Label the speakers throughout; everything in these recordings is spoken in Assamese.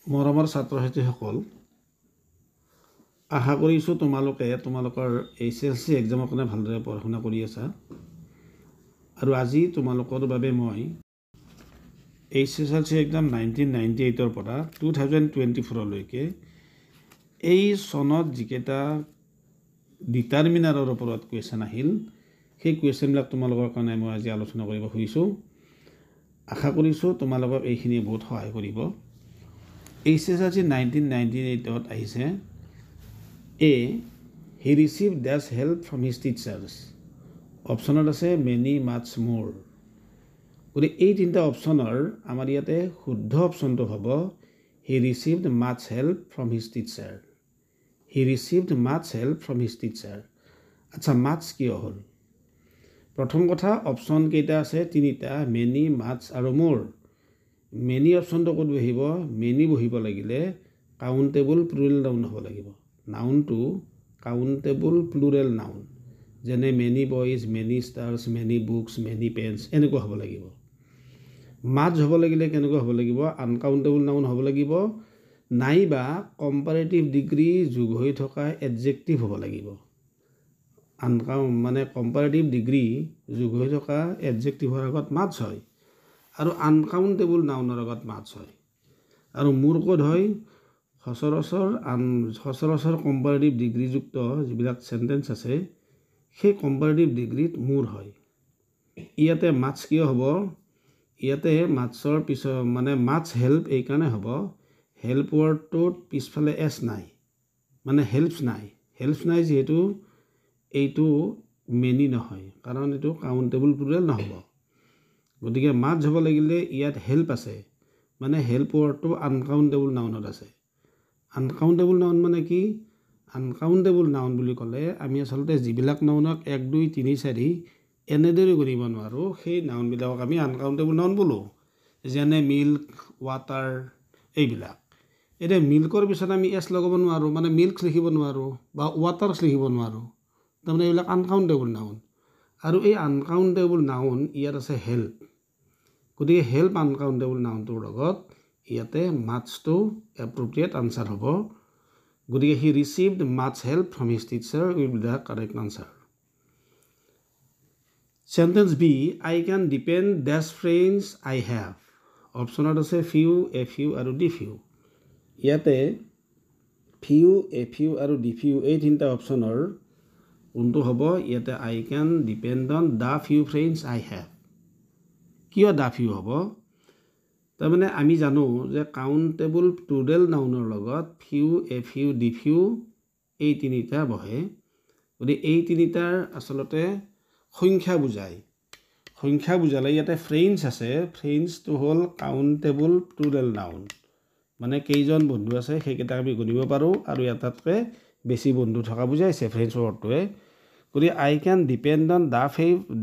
Speaker 1: মৰমৰ ছাত্ৰ ছাত্ৰীসকল, আশা কৰিছোঁ তোমালোকে তোমালোকৰ এইচএছএলচি এক্সামৰ কাৰণে ভালদৰে পঢ়া শুনা কৰি আছা। আৰু আজি তোমালোকৰ বাবে মই এইচএছএলচি এক্সাম 1998ৰ পৰা 2024লৈকে এই চনত যিকেইটা ডিটাৰমিনাৰৰ ওপৰত কুৱেশ্যন আহিল, সেই কুৱেশ্যনবিলাক তোমালোকৰ কাৰণে মই আজি আলোচনা কৰিব খুজিছোঁ। আশা কৰিছোঁ তোমালোকক এইখিনিয়ে বহুত সহায় কৰিব। এইচএছএলচি 1998ত আহিছে, A, "He received dash help from his teachers." অপশ্যনত আছে মেনি, মাছ, মোৰ। গতিকে এই তিনিটা অপশ্যনৰ আমাৰ ইয়াতে শুদ্ধ অপশ্যনটো হ'ব "He received much help from his teacher." "He received much help from his teacher." আচ্ছা, মাছ কিয় হ'ল? প্ৰথম কথা, অপশ্যন কেইটা আছে তিনিটা, মেনি, মাছ আৰু মোৰ। মেনি অপশ্যনটো ক'ত বহিব? মেনি বহিব লাগিলে কাউণ্টেবল প্লুৰেল নাউন হ'ব লাগিব। নাউনটো কাউণ্টেবল প্লুৰেল নাউন, যেনে many boys, many stars, many books, many pens, এনেকুৱা হ'ব লাগিব। মাছ হ'ব লাগিলে কেনেকুৱা হ'ব লাগিব? আনকাউণ্টেবল নাউন হ'ব লাগিব, নাইবা কম্পাৰেটিভ ডিগ্ৰী যোগ হৈ থকা এডজেক্টিভ হ'ব লাগিব। মানে কম্পাৰেটিভ ডিগ্ৰী যোগ হৈ থকা এডজেক্টিভৰ আগত মাছ হয় আৰু আনকাউণ্টেবল নাউনৰ আগত মাছ হয়। আৰু মোৰ ক'ত হয়? সচৰাচৰ কম্পাৰেটিভ ডিগ্ৰীযুক্ত যিবিলাক চেণ্টেঞ্চ আছে, সেই কম্পাৰেটিভ ডিগ্ৰীত মোৰ হয়। ইয়াতে মাছ কিয় হ'ব? ইয়াতে মাছৰ পিছত মানে মাছ হেল্প এইকাৰণে হ'ব, হেল্প ৱৰ্ডটোত পিছফালে এছ নাই, মানে হেল্পছ নাই। হেল্পছ নাই যিহেতু এইটো মেনি নহয়, কাৰণ এইটো কাউণ্টেবল প্লুৰেল নহ'ব। গতিকে মাছ হ'ব লাগিলে ইয়াত হেল্প আছে, মানে হেল্প ৱৰ্ডটো আনকাউণ্টেবল নাউনত আছে। আনকাউণ্টেবল নাউন মানে কি? আনকাউণ্টেবল নাউন বুলি ক'লে আমি আচলতে যিবিলাক নাউনক এক, দুই, তিনি, চাৰি এনেদৰে গণিব নোৱাৰোঁ, সেই নাউনবিলাকক আমি আনকাউণ্টেবল নাউন বোলোঁ, যেনে মিল্ক, ৱাটাৰ এইবিলাক। এতিয়া মিল্কৰ পিছত আমি এছ লগাব নোৱাৰোঁ, মানে মিল্ক লিখিব নোৱাৰোঁ বা ৱাটাৰ্ছ লিখিব নোৱাৰোঁ। তাৰমানে এইবিলাক আনকাউণ্টেবল নাউন। আৰু এই আনকাউণ্টেবল নাউন ইয়াত আছে হেল্প। গতিকে হেল্প আনকাউণ্টেবল নাউনটোৰ লগত ইয়াতে মাছটো এপ্ৰপ্ৰিয়েট আনচাৰ হ'ব। গতিকে "He received much help from his teacher" will be the correct answer. Sentence B, "I can depend dash friends I have." অপশ্যনত আছে ফিউ, এ ফিউ আৰু দি ফিউ। ইয়াতে ফিউ, এ ফিউ আৰু দি ফিউ এই তিনিটা অপশ্যনৰ কোনটো হ'ব? ইয়াতে "I can depend on the few friends I have." কিয় the few হ'ব? তাৰমানে আমি জানো যে কাউণ্টেবল প্লুৰেল নাউনৰ লগত few, a few, the few এই তিনিটা বহে। গতিকে এই তিনিটাৰ আচলতে সংখ্যা বুজায়। সংখ্যা বুজালে ইয়াতে ফ্ৰেণ্ডছ আছে। ফ্ৰেণ্ডছটো হ'ল কাউণ্টেবল প্লুৰেল নাউন, মানে কেইজন বন্ধু আছে সেইকেইটা আমি গণিব পাৰোঁ আৰু এটাতকৈ বেছি বন্ধু থকা বুজাইছে ফ্ৰেণ্ডছ ৱৰ্ডটোৱে। গতিকে "I can depend on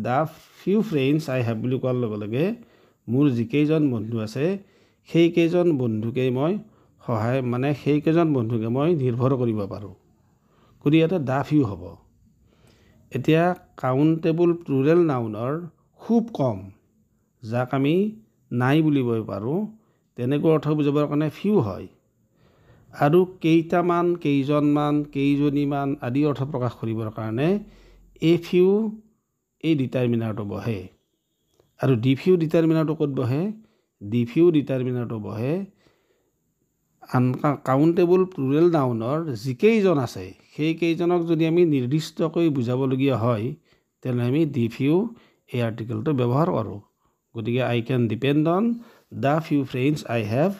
Speaker 1: the few friends I have" বুলি কোৱাৰ লগে লগে মোৰ যিকেইজন বন্ধু আছে সেইকেইজন বন্ধুকেই মই সহায়, মানে সেইকেইজন বন্ধুকে মই নিৰ্ভৰ কৰিব পাৰোঁ। গতিকে ইয়াতে the few হ'ব। এতিয়া কাউণ্টেবল প্লুৰেল নাউনৰ খুব কম, যাক আমি নাই বুলিব পাৰোঁ, তেনেকুৱা অৰ্থ বুজাবৰ কাৰণে ফিউ হয়। আৰু কেইটামান, কেইজনমান, কেইজনীমান আদি অৰ্থ প্ৰকাশ কৰিবৰ কাৰণে এ ফিউ এই ডিটাৰমিনাৰটো বহে। আৰু দি ফিউ ডিটাৰমিনাৰটো ক'ত বহে? দি ফিউ ডিটাৰমিনাৰটো বহে কাউণ্টেবল প্লুৰেল নাউনৰ যিকেইজন আছে সেইকেইজনক যদি আমি নিৰ্দিষ্টকৈ বুজাবলগীয়া হয়, তেনেহ'লে আমি দি ফিউ এই আৰ্টিকেলটো ব্যৱহাৰ কৰোঁ। গতিকে "I can depend on the few friends I have"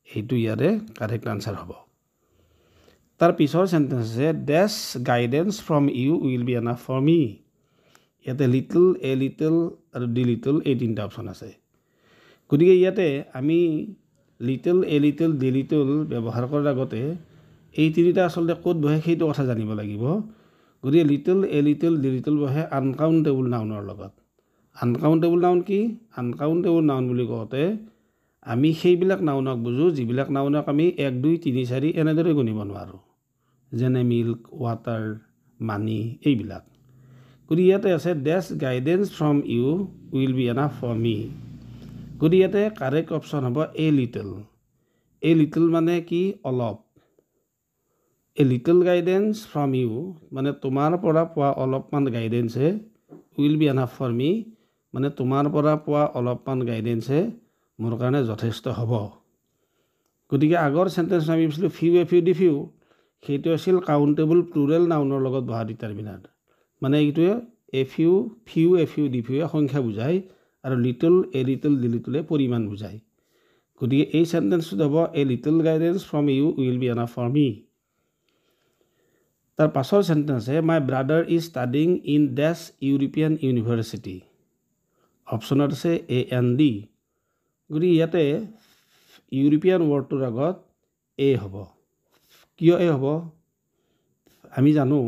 Speaker 1: এইটো ইয়াৰে কাৰেক্ট আনচাৰ হ'ব। তাৰ পিছৰ চেণ্টেঞ্চ আছে, "Dash guidance from you will be enough for me." ইয়াতে লিটল, এ লিটল আৰু দি লিটল এই তিনিটা অপশ্যন আছে। গতিকে ইয়াতে আমি little, a little, the little ব্যৱহাৰ কৰাৰ আগতে এই তিনিটা আচলতে ক'ত বহে সেইটো কথা জানিব লাগিব। গতিকে little, a little, the little বহে আনকাউণ্টেবল নাউনৰ লগত। আনকাউণ্টেবল নাউন কি? আনকাউণ্টেবল নাউন বুলি কওঁতে আমি সেইবিলাক নাউনক বুজোঁ যিবিলাক নাউনক আমি এক, দুই, তিনি, চাৰি এনেদৰে গণিব নোৱাৰোঁ, যেনে মিল্ক, ৱাটাৰ, মানি এইবিলাক। গতিকে ইয়াতে আছে "Dash guidance from you will be enough for me." গতিকে ইয়াতে কাৰেক্ট অপশ্যন হ'ব এ লিটল। এ লিটল মানে কি? অলপ। A little guidance from you মানে তোমাৰ পৰা পোৱা অলপমান গাইডেঞ্চে will be enough for me মানে তোমাৰ পৰা পোৱা অলপমান গাইডেঞ্চে মোৰ কাৰণে যথেষ্ট হ'ব। গতিকে আগৰ চেণ্টেঞ্চ আমি পাইছিলোঁ few, a few, the few, সেইটো আছিল কাউণ্টেবল প্লুৰেল নাউনৰ লগত বহা ডিটাৰমিনাৰ, মানে এইটোৱে a few, few, a few, the ফিউৱে সংখ্যা বুজায় আৰু লিটল, এ লিটল, দি লিটলে পৰিমাণ বুজায়। গতিকে এই চেণ্টেঞ্চটোত হ'ব a little guidance from you will be enough for me. তাৰ পাছৰ চেণ্টেঞ্চ আছে my brother is studying in dash European university. অপশ্যনত আছে এ এন ডি। গতিকে ইয়াতে ইউৰোপীয়ান ৱৰ্ডটোৰ আগত এ হ'ব। কিয় এ হ'ব? আমি জানো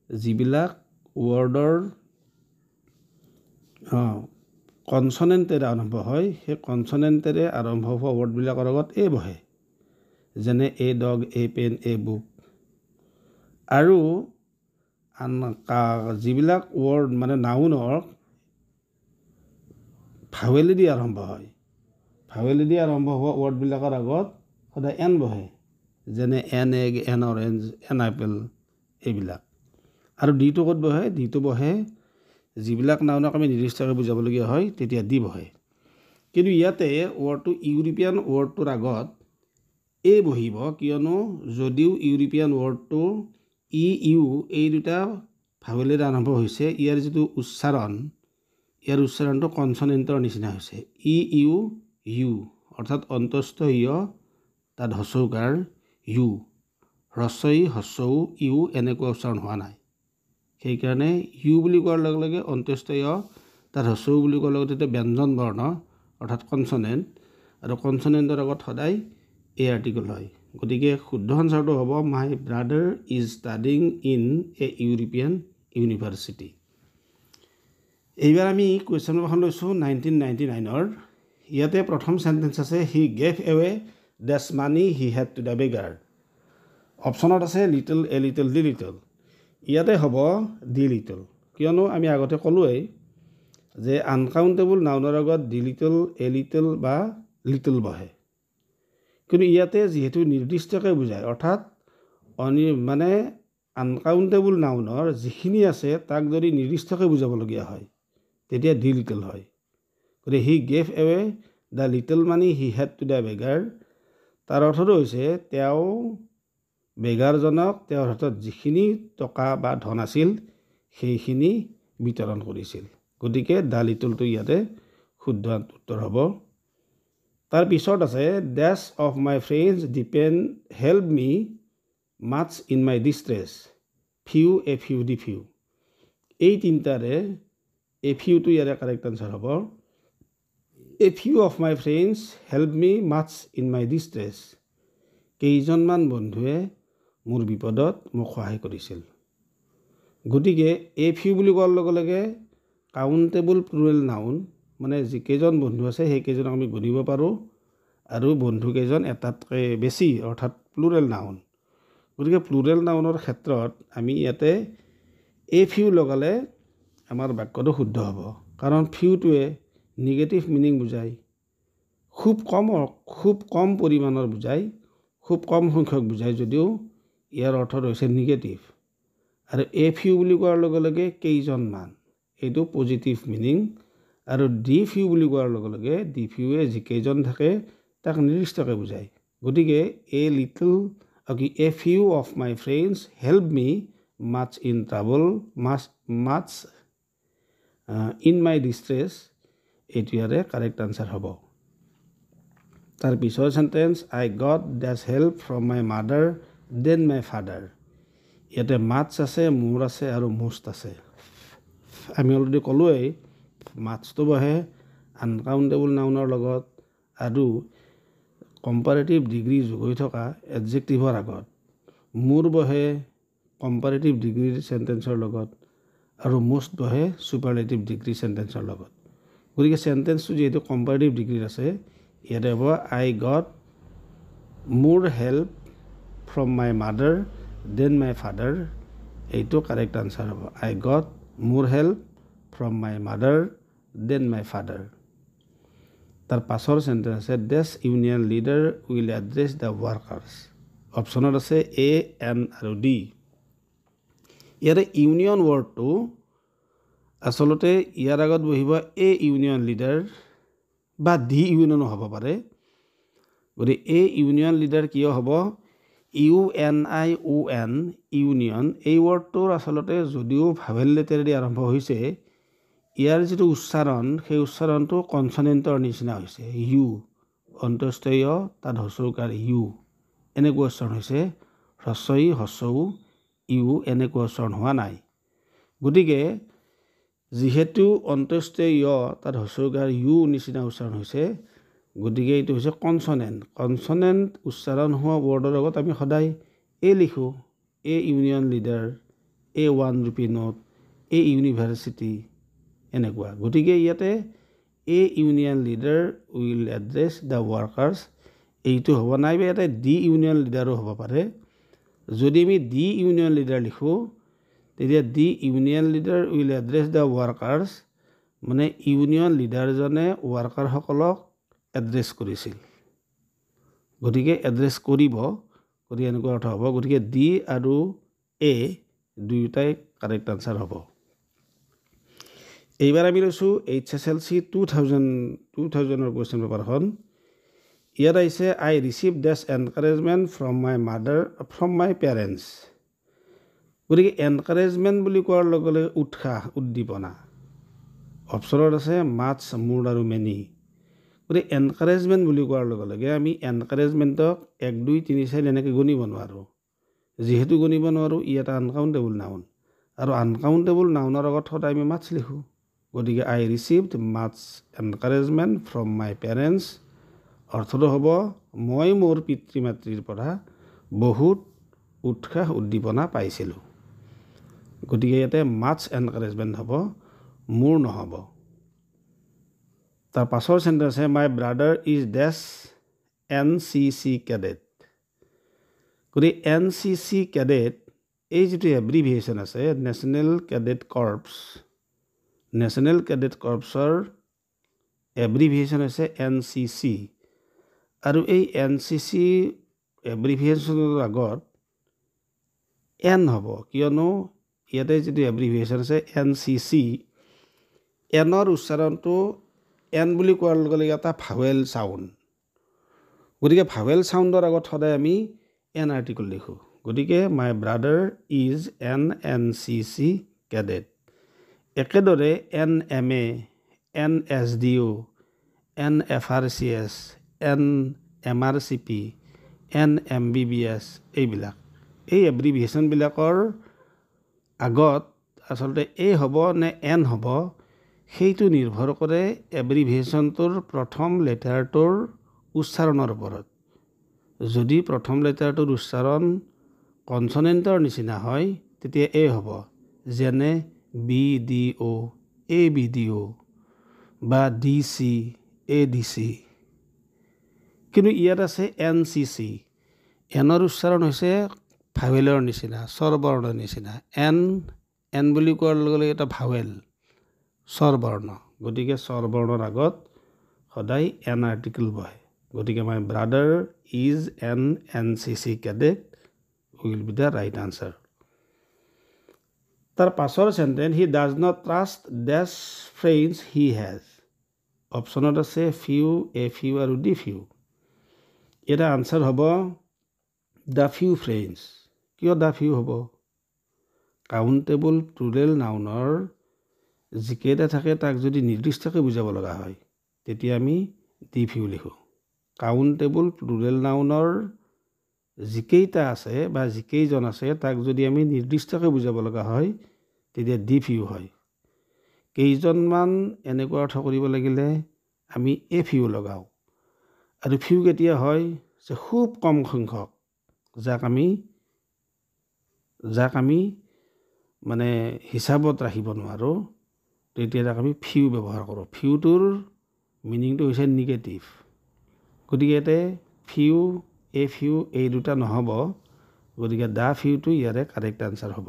Speaker 1: যিবিলাক ৱৰ্ডৰ কনচনেণ্টেৰে আৰম্ভ হয়, সেই কনচনেণ্টেৰে আৰম্ভ হোৱা ৱৰ্ডবিলাকৰ আগত এ বহে, যেনে a dog, a pen, a book. আৰু আন যিবিলাক ৱৰ্ড মানে নাউনৰ ভাৱেলেদি আৰম্ভ হয়, ভাৱেলেদি আৰম্ভ হোৱা ৱৰ্ডবিলাকৰ আগত সদায় এন বহে, যেনে an egg, an orange, an apple, এইবিলাক। আৰু ডিটো ক'ত বহে? ডিটো বহে যিবিলাক নাউনক আমি নিৰ্দিষ্টকৈ বুজাবলগীয়া হয় তেতিয়া দি বহে। কিন্তু ইয়াতে ৱৰ্ডটো ইউৰোপীয়ান ৱৰ্ডটোৰ আগত এ বহিব, কিয়নো যদিও ইউৰোপীয়ান ৱৰ্ডটো ই ইউ এই দুটা ভাৱেলেৰে আৰম্ভ হৈছে, ইয়াৰ যিটো উচ্চাৰণ, ইয়াৰ উচ্চাৰণটো কনচনেণ্টৰ নিচিনা হৈছে, ই ইউ ইউ, অৰ্থাৎ অন্তস্থ ইয় তাত হ্ৰস্বকাৰ ইউ, হ্ৰস্ব ই হ্ৰস্ব উ ইউ এনেকুৱা উচ্চাৰণ হোৱা নাই। সেইকাৰণে ইউ বুলি কোৱাৰ লগে লগে অন্তস্থ য় তাত হ্ৰস্ব উ বুলি কোৱাৰ লগতে ব্যঞ্জন বৰ্ণ অৰ্থাৎ কনচনেণ্ট, আৰু কনচনেণ্টৰ আগত সদায় এ আৰ্টিকল হয়। গতিকে শুদ্ধ আনচাৰটো হ'ব my brother is studying in a European university. এইবাৰ আমি কুৱেশ্যন পেপাৰখন লৈছোঁ 1999ৰ। ইয়াতে প্ৰথম চেণ্টেঞ্চ আছে he gave away dash money he had to the beggar. অপশ্যনত আছে little, a little, the little. ইয়াতে হ'ব দি লিটল, কিয়নো আমি আগতে ক'লোৱেই যে আনকাউণ্টেবল নাউনৰ আগত the little, a little বা লিটল বহে। কিন্তু ইয়াতে যিহেতু নিৰ্দিষ্টকৈ বুজায়, অৰ্থাৎ মানে আনকাউণ্টেবল নাউনৰ যিখিনি আছে তাক যদি নিৰ্দিষ্টকৈ বুজাবলগীয়া হয় তেতিয়া দি লিটল হয়। গতিকে he gave away the little money he had to the beggar, তাৰ অৰ্থটো হৈছে তেওঁ বেগাৰজনক তেওঁৰ হাতত যিখিনি টকা বা ধন আছিল সেইখিনি বিতৰণ কৰিছিল। গতিকে the লিটলটো ইয়াতে শুদ্ধ উত্তৰ হ'ব। তাৰ পিছত আছে dash of my friends depend help me much in my distress, few, a few, the few. এই তিনিটাৰে এ ফিউটো ইয়াৰে কাৰেক্ট আনচাৰ হ'ব। A few of my friends help me much in my distress, কেইজনমান বন্ধুৱে মোৰ বিপদত মোক সহায় কৰিছিল। গতিকে এ ফিউ বুলি কোৱাৰ লগে লগে কাউণ্টেবল প্লুৰেল নাউন মানে যিকেইজন বন্ধু আছে সেইকেইজনক আমি গণিব পাৰোঁ, আৰু বন্ধুকেইজন এটাতকৈ বেছি অৰ্থাৎ প্লুৰেল নাউন। গতিকে প্লুৰেল নাউনৰ ক্ষেত্ৰত আমি ইয়াতে এ ফিউ লগালে আমাৰ বাক্যটো শুদ্ধ হ'ব, কাৰণ ফিউটোৱে নিগেটিভ মিনিং বুজায়, খুব কম পৰিমাণৰ বুজায়, খুব কম সংখ্যক বুজায় যদিও ইয়াৰ অৰ্থ হৈছে নিগেটিভ। আৰু এ ফিউ বুলি কোৱাৰ লগে লগে কেইজনমান, এইটো পজিটিভ মিনিং। আৰু ডি ফিউ বুলি কোৱাৰ লগে লগে ডি ফিউৱে যিকেইজন থাকে তাক নিৰ্দিষ্টকৈ বুজায়। গতিকে a little a few of my friends help me much in trouble, much in my distress, এইটো ইয়াৰে কাৰেক্ট আনচাৰ হ'ব। তাৰ পিছৰ sentence I got dash help from my mother than my father. ইয়াতে মাছ আছে, মোৰ আছে আৰু মোষ্ট আছে। আমি অলৰেডি ক'লোৱেই মাছটো বহে আনকাউণ্টেবল নাউনৰ লগত আৰু কম্পাৰেটিভ ডিগ্ৰী যোগ হৈ থকা এডজেক্টিভৰ আগত। মোৰ বহে কম্পাৰেটিভ ডিগ্ৰীৰ চেণ্টেঞ্চৰ লগত আৰু মোষ্ট বহে ছুপাৰলেটিভ ডিগ্ৰী চেণ্টেঞ্চৰ লগত। গতিকে চেণ্টেঞ্চটো যিহেতু কম্পাৰেটিভ ডিগ্ৰীত আছে, ইয়াতে হ'ব I got more help from my mother than my father, এইটো কাৰেক্ট আনচাৰ হ'ব। I got more help from my mother than my father. তাৰ পাছৰ চেণ্টেঞ্চ আছে dash union leader will address the workers. অপশ্যনত আছে এ, এন আৰু ডি। ইয়াতে ইউনিয়ন ৱৰ্ডটো আচলতে ইয়াৰ আগত বহিব এ ইউনিয়ন লিডাৰ বা ডি ইউনিয়নো হ'ব পাৰে। গতিকে এ ইউনিয়ন লিডাৰ কিয় হ'ব? U N I O N union, এই ৱৰ্ডটোৰ আচলতে যদিও ভাৱেল লেটাৰেদি আৰম্ভ হৈছে, ইয়াৰ যিটো উচ্চাৰণ সেই উচ্চাৰণটো কনচনেণ্টৰ নিচিনা হৈছে। ইউ অন্তস্থ তাত হ্ৰস্বকাৰ ইউ এনেকুৱা উচ্চাৰণ হৈছে, হ্ৰস্ব ই হ্ৰস্ব উ ইউ এনেকুৱা উচ্চাৰণ হোৱা নাই। গতিকে যিহেতু অন্তস্থ য় তাত হ্ৰস্বকাৰ ইউ নিচিনা উচ্চাৰণ হৈছে, গতিকে এইটো হৈছে কনচনেণ্ট। কনচনেণ্ট উচ্চাৰণ হোৱা ৱৰ্ডৰ আগত আমি সদায় এ লিখোঁ। A union leader, a 1 rupee note, a university এনেকুৱা। গতিকে ইয়াতে a union leader will address the workers এইটো হ'ব, নাইবা ইয়াতে ডি ইউনিয়ন লিডাৰো হ'ব পাৰে। যদি আমি ডি ইউনিয়ন লিডাৰ লিখোঁ তেতিয়া the union leader will address the workers, মানে ইউনিয়ন লিডাৰজনে ৱৰ্কাৰসকলক এড্ৰেছ কৰিছিল, গতিকে এড্ৰেছ কৰিব, গতিকে এনেকুৱা অৰ্থ হ'ব। গতিকে ডি আৰু এ দুয়োটাই কাৰেক্ট আনচাৰ হ'ব। এইবাৰ আমি লৈছোঁ এইচ এছ এল চি 2000ৰ কুৱেশ্যন পেপাৰখন। ইয়াত আহিছে I receive dash encouragement from my mother, from my parents. গতিকে এনকাৰেজমেণ্ট বুলি কোৱাৰ লগে লগে উৎসাহ, উদ্দীপনা। অপশ্যনত আছে মাছ, মোৰ আৰু মেনি। গতিকে এনকাৰেজমেণ্ট বুলি কোৱাৰ লগে লগে আমি এনকাৰেজমেণ্টক 1 2 3 4 এনেকৈ গণিব নোৱাৰোঁ। যিহেতু গণিব নোৱাৰোঁ, ই এটা আনকাউণ্টেবল নাউন, আৰু আনকাউণ্টেবল নাউনৰ আগত সদায় আমি মাছ লিখোঁ। গতিকে I received much encouragement from my parents, অৰ্থটো হ'ব মই মোৰ পিতৃ মাতৃৰ পৰা বহুত উৎসাহ উদ্দীপনা পাইছিলোঁ। গতিকে ইয়াতে মাছ এনকাৰেজমেণ্ট হ'ব, মোৰ নহ'ব। তাৰ পাছৰ চেণ্টেঞ্চ আছে my brother is dash N C C cadet. গতিকে এন চি চি কেডেট এই যিটো এব্ৰিভিয়েশ্যন আছে national cadet corps, national cadet কৰ্পছৰ এব্ৰিভিয়েশ্যন হৈছে এন চি চি, আৰু এই এন চি চি এব্ৰিভিয়েশ্যনৰ আগত এন হ'ব, কিয়নো ইয়াতে যিটো এব্ৰিভিয়েশ্যন আছে এন চি চি, এনৰ উচ্চাৰণটো এন বুলি কোৱাৰ লগে লগে এটা ভাৱেল চাউণ্ড, গতিকে ভাৱেল চাউণ্ডৰ আগত সদায় আমি এন আৰ্টিকল লিখোঁ। গতিকে my brother is an N C C cadet. একেদৰে N M A, N S D O, N F R C S, N M R C P, N M B B S, এইবিলাক এই এব্ৰিভিয়েশ্যনবিলাকৰ আগত আচলতে এ হ'ব নে এন হ'ব সেইটো নিৰ্ভৰ কৰে এব্ৰিভিয়েশ্যনটোৰ প্ৰথম লেটাৰটোৰ উচ্চাৰণৰ ওপৰত। যদি প্ৰথম লেটাৰটোৰ উচ্চাৰণ কনচনেণ্টৰ নিচিনা হয় তেতিয়া এ হ'ব, যেনে B D O, A B D O বা D C, A D C. কিন্তু ইয়াত আছে এন চি চি, এনৰ উচ্চাৰণ হৈছে ভাৱেলৰ নিচিনা, স্বৰবৰ্ণৰ নিচিনা। এন এন বুলি কোৱাৰ লগে লগে এটা ভাৱেল, স্বৰবৰ্ণ, গতিকে স্বৰবৰ্ণৰ আগত সদায় এন আৰ্টিকল বহে। গতিকে my brother is an N C C cadet will be the right answer. তাৰ পাছৰ sentence he does not trust dash friends he has. অপশ্যনত আছে ফিউ, এ ফিউ আৰু ডি ফিউ। এটা আনচাৰ হ'ব the few friends. কিয় the few হ'ব? কাউণ্টেবল প্লুৰেল নাউনৰ যিকেইটা থাকে তাক যদি নিৰ্দিষ্টকৈ বুজাব লগা হয় তেতিয়া আমি the few লিখোঁ। কাউণ্টেবল প্লুৰেল নাউনৰ যিকেইটা আছে বা যিকেইজন আছে তাক যদি আমি নিৰ্দিষ্টকৈ বুজাব লগা হয় তেতিয়া the few হয়। কেইজনমান এনেকুৱা অৰ্থ কৰিব লাগিলে আমি এ ফিউ লগাওঁ। আৰু ফিউ কেতিয়া হয় যে খুব কম সংখ্যক, যাক আমি মানে হিচাপত ৰাখিব নোৱাৰোঁ, তেতিয়া তাক আমি ফিউ ব্যৱহাৰ কৰোঁ। ফিউটোৰ মিনিংটো হৈছে নিগেটিভ। গতিকে ইয়াতে ফিউ, এ ফিউ এই দুটা নহ'ব, গতিকে the ফিউটো ইয়াৰে কাৰেক্ট আনচাৰ হ'ব।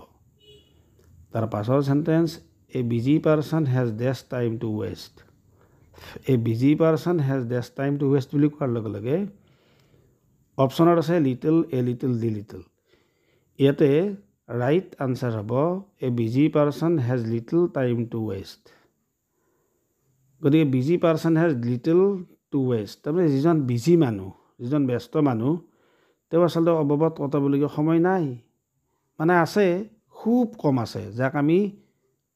Speaker 1: তাৰ পাছৰ sentence a busy person has dash time to waste. A busy person has dash time to waste বুলি কোৱাৰ লগে লগে অপশ্যনত আছে little, a little, the little. ইয়াতে ৰাইট আনচাৰ হ'ব a busy person has little time to waste. গতিকে busy person has little to waste, তাৰমানে যিজন বিজি মানুহ, যিজন ব্যস্ত মানুহ, তেওঁ আচলতে অবাবত কটাবলগীয়া সময় নাই, মানে আছে, খুব কম আছে, যাক আমি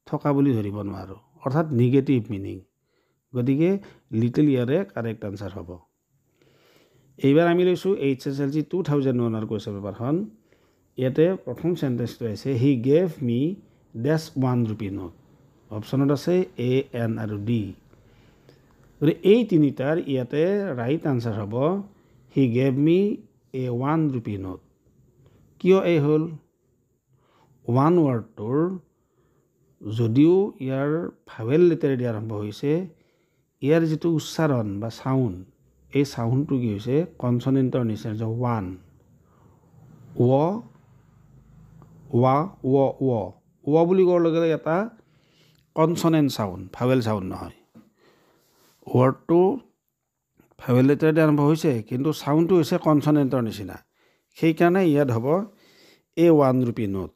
Speaker 1: থকা বুলি ধৰিব নোৱাৰোঁ, অৰ্থাৎ নিগেটিভ মিনিং। গতিকে লিটল ইয়াৰে কাৰেক্ট আনচাৰ হ'ব। এইবাৰ আমি লৈছোঁ HSLC 2001ৰ কুৱেশ্যন পেপাৰখন। ইয়াতে প্ৰথম চেণ্টেঞ্চটো আহিছে he gave me dash 1 rupee note. অপশ্যনত আছে এ, এন আৰু ডি। গতিকে এই তিনিটাৰ ইয়াতে ৰাইট আনচাৰ হ'ব he gave me a 1 rupee note. কিয় এই হ'ল? ওৱান ৱৰ্ডটোৰ যদিও ইয়াৰ ভাৱেল লেটাৰেদি আৰম্ভ হৈছে, ইয়াৰ যিটো উচ্চাৰণ বা চাউণ্ড, এই চাউণ্ডটো কি হৈছে কনচনেণ্টৰ নিচিনা, যে ওৱান, ৱ, ৱা, ৱ, ৱ, ৱ বুলি কোৱাৰ লগে লগে এটা কনচনেণ্ট চাউণ্ড, ভাৱেল চাউণ্ড নহয়। ৱৰ্ডটো ভাৱেল লেটাৰেদি আৰম্ভ হৈছে, কিন্তু চাউণ্ডটো হৈছে কনচনেণ্টৰ নিচিনা, সেইকাৰণে ইয়াত হ'ব এ 1 ৰুপি নোট।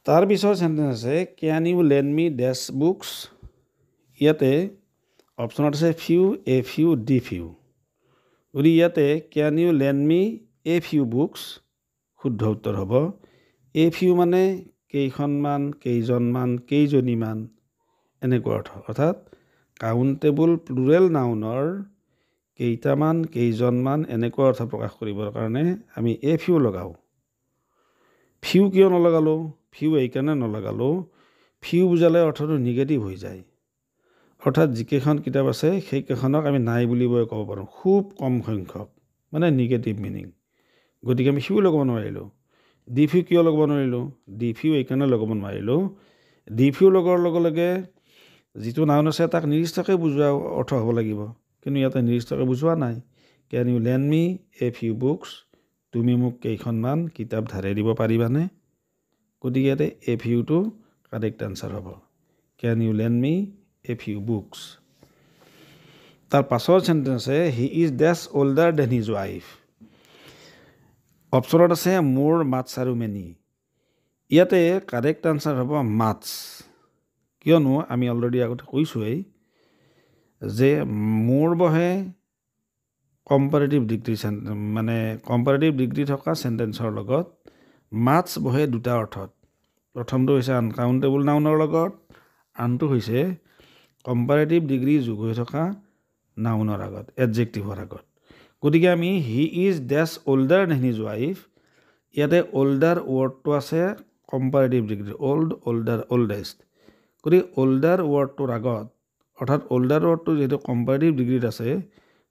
Speaker 1: তাৰপিছৰ চেণ্টেঞ্চ আছে can you lend me dash books. ইয়াতে অপশ্যনত আছে few, a few, the few. গতিকে ইয়াতে can you lend me a few books শুদ্ধ উত্তৰ হ'ব। এ ফিউ মানে কেইখনমান, কেইজনমান, কেইজনীমান, এনেকুৱা অৰ্থ, অৰ্থাৎ কাউণ্টেবল প্লুৰেল নাউনৰ কেইটামান, কেইজনমান এনেকুৱা অৰ্থ প্ৰকাশ কৰিবৰ কাৰণে আমি এ ফিউ লগাওঁ। ফিউ কিয় নলগালোঁ? ফিউ এইকাৰণে নলগালোঁ, ফিউ বুজালে অৰ্থটো নিগেটিভ হৈ যায়, অৰ্থাৎ যিকেইখন কিতাপ আছে সেইকেইখনক আমি নাই বুলিবই ক'ব পাৰোঁ, খুব কম সংখ্যক, মানে নিগেটিভ মিনিং। গতিকে আমি ফিউ লগাব নোৱাৰিলোঁ। ডি ফিউ কিয় লগাব নোৱাৰিলোঁ? ডি ফিউ এইকাৰণে লগাব নোৱাৰিলোঁ, ডি ফিউ লগোৱাৰ লগে লগে যিটো নাউন আছে তাক নিৰ্দিষ্টকৈ বুজোৱা অৰ্থ হ'ব লাগিব, কিন্তু ইয়াতে নিৰ্দিষ্টকৈ বুজোৱা নাই। Can you lend me a few books, তুমি মোক কেইখনমান কিতাপ ধাৰে দিব পাৰিবানে? গতিকে ইয়াতে এ ফিউটো কাৰেক্ট আনচাৰ হ'ব, can you lend me a few books. তাৰ পাছৰ চেণ্টেঞ্চ আছে he is dash older than his wife. অপশ্যনত আছে মোৰ, মাছ আৰু মেনি। ইয়াতে কাৰেক্ট আনচাৰ হ'ব মাছ, কিয়নো আমি অলৰেডি আগতে কৈছোঁৱেই যে মোৰ বহে কম্পাৰেটিভ ডিগ্ৰী, মানে কম্পাৰেটিভ ডিগ্ৰী থকা চেণ্টেঞ্চৰ লগত মাছ বহে দুটা অৰ্থত। প্ৰথমটো হৈছে আনকাউণ্টেবল নাউনৰ লগত, আনটো হৈছে কম্পাৰেটিভ ডিগ্ৰী যোগ হৈ থকা নাউনৰ আগত, এডজেক্টিভৰ আগত। গতিকে আমি he is dash older than his wife, ইয়াতে অল্ডাৰ ৱৰ্ডটো আছে comparative degree, old, older, oldest. গতিকে অল্ডাৰ ৱৰ্ডটোৰ আগত, অৰ্থাৎ অল্ডাৰ ৱৰ্ডটো যিহেতু কম্পাৰেটিভ ডিগ্ৰীত আছে,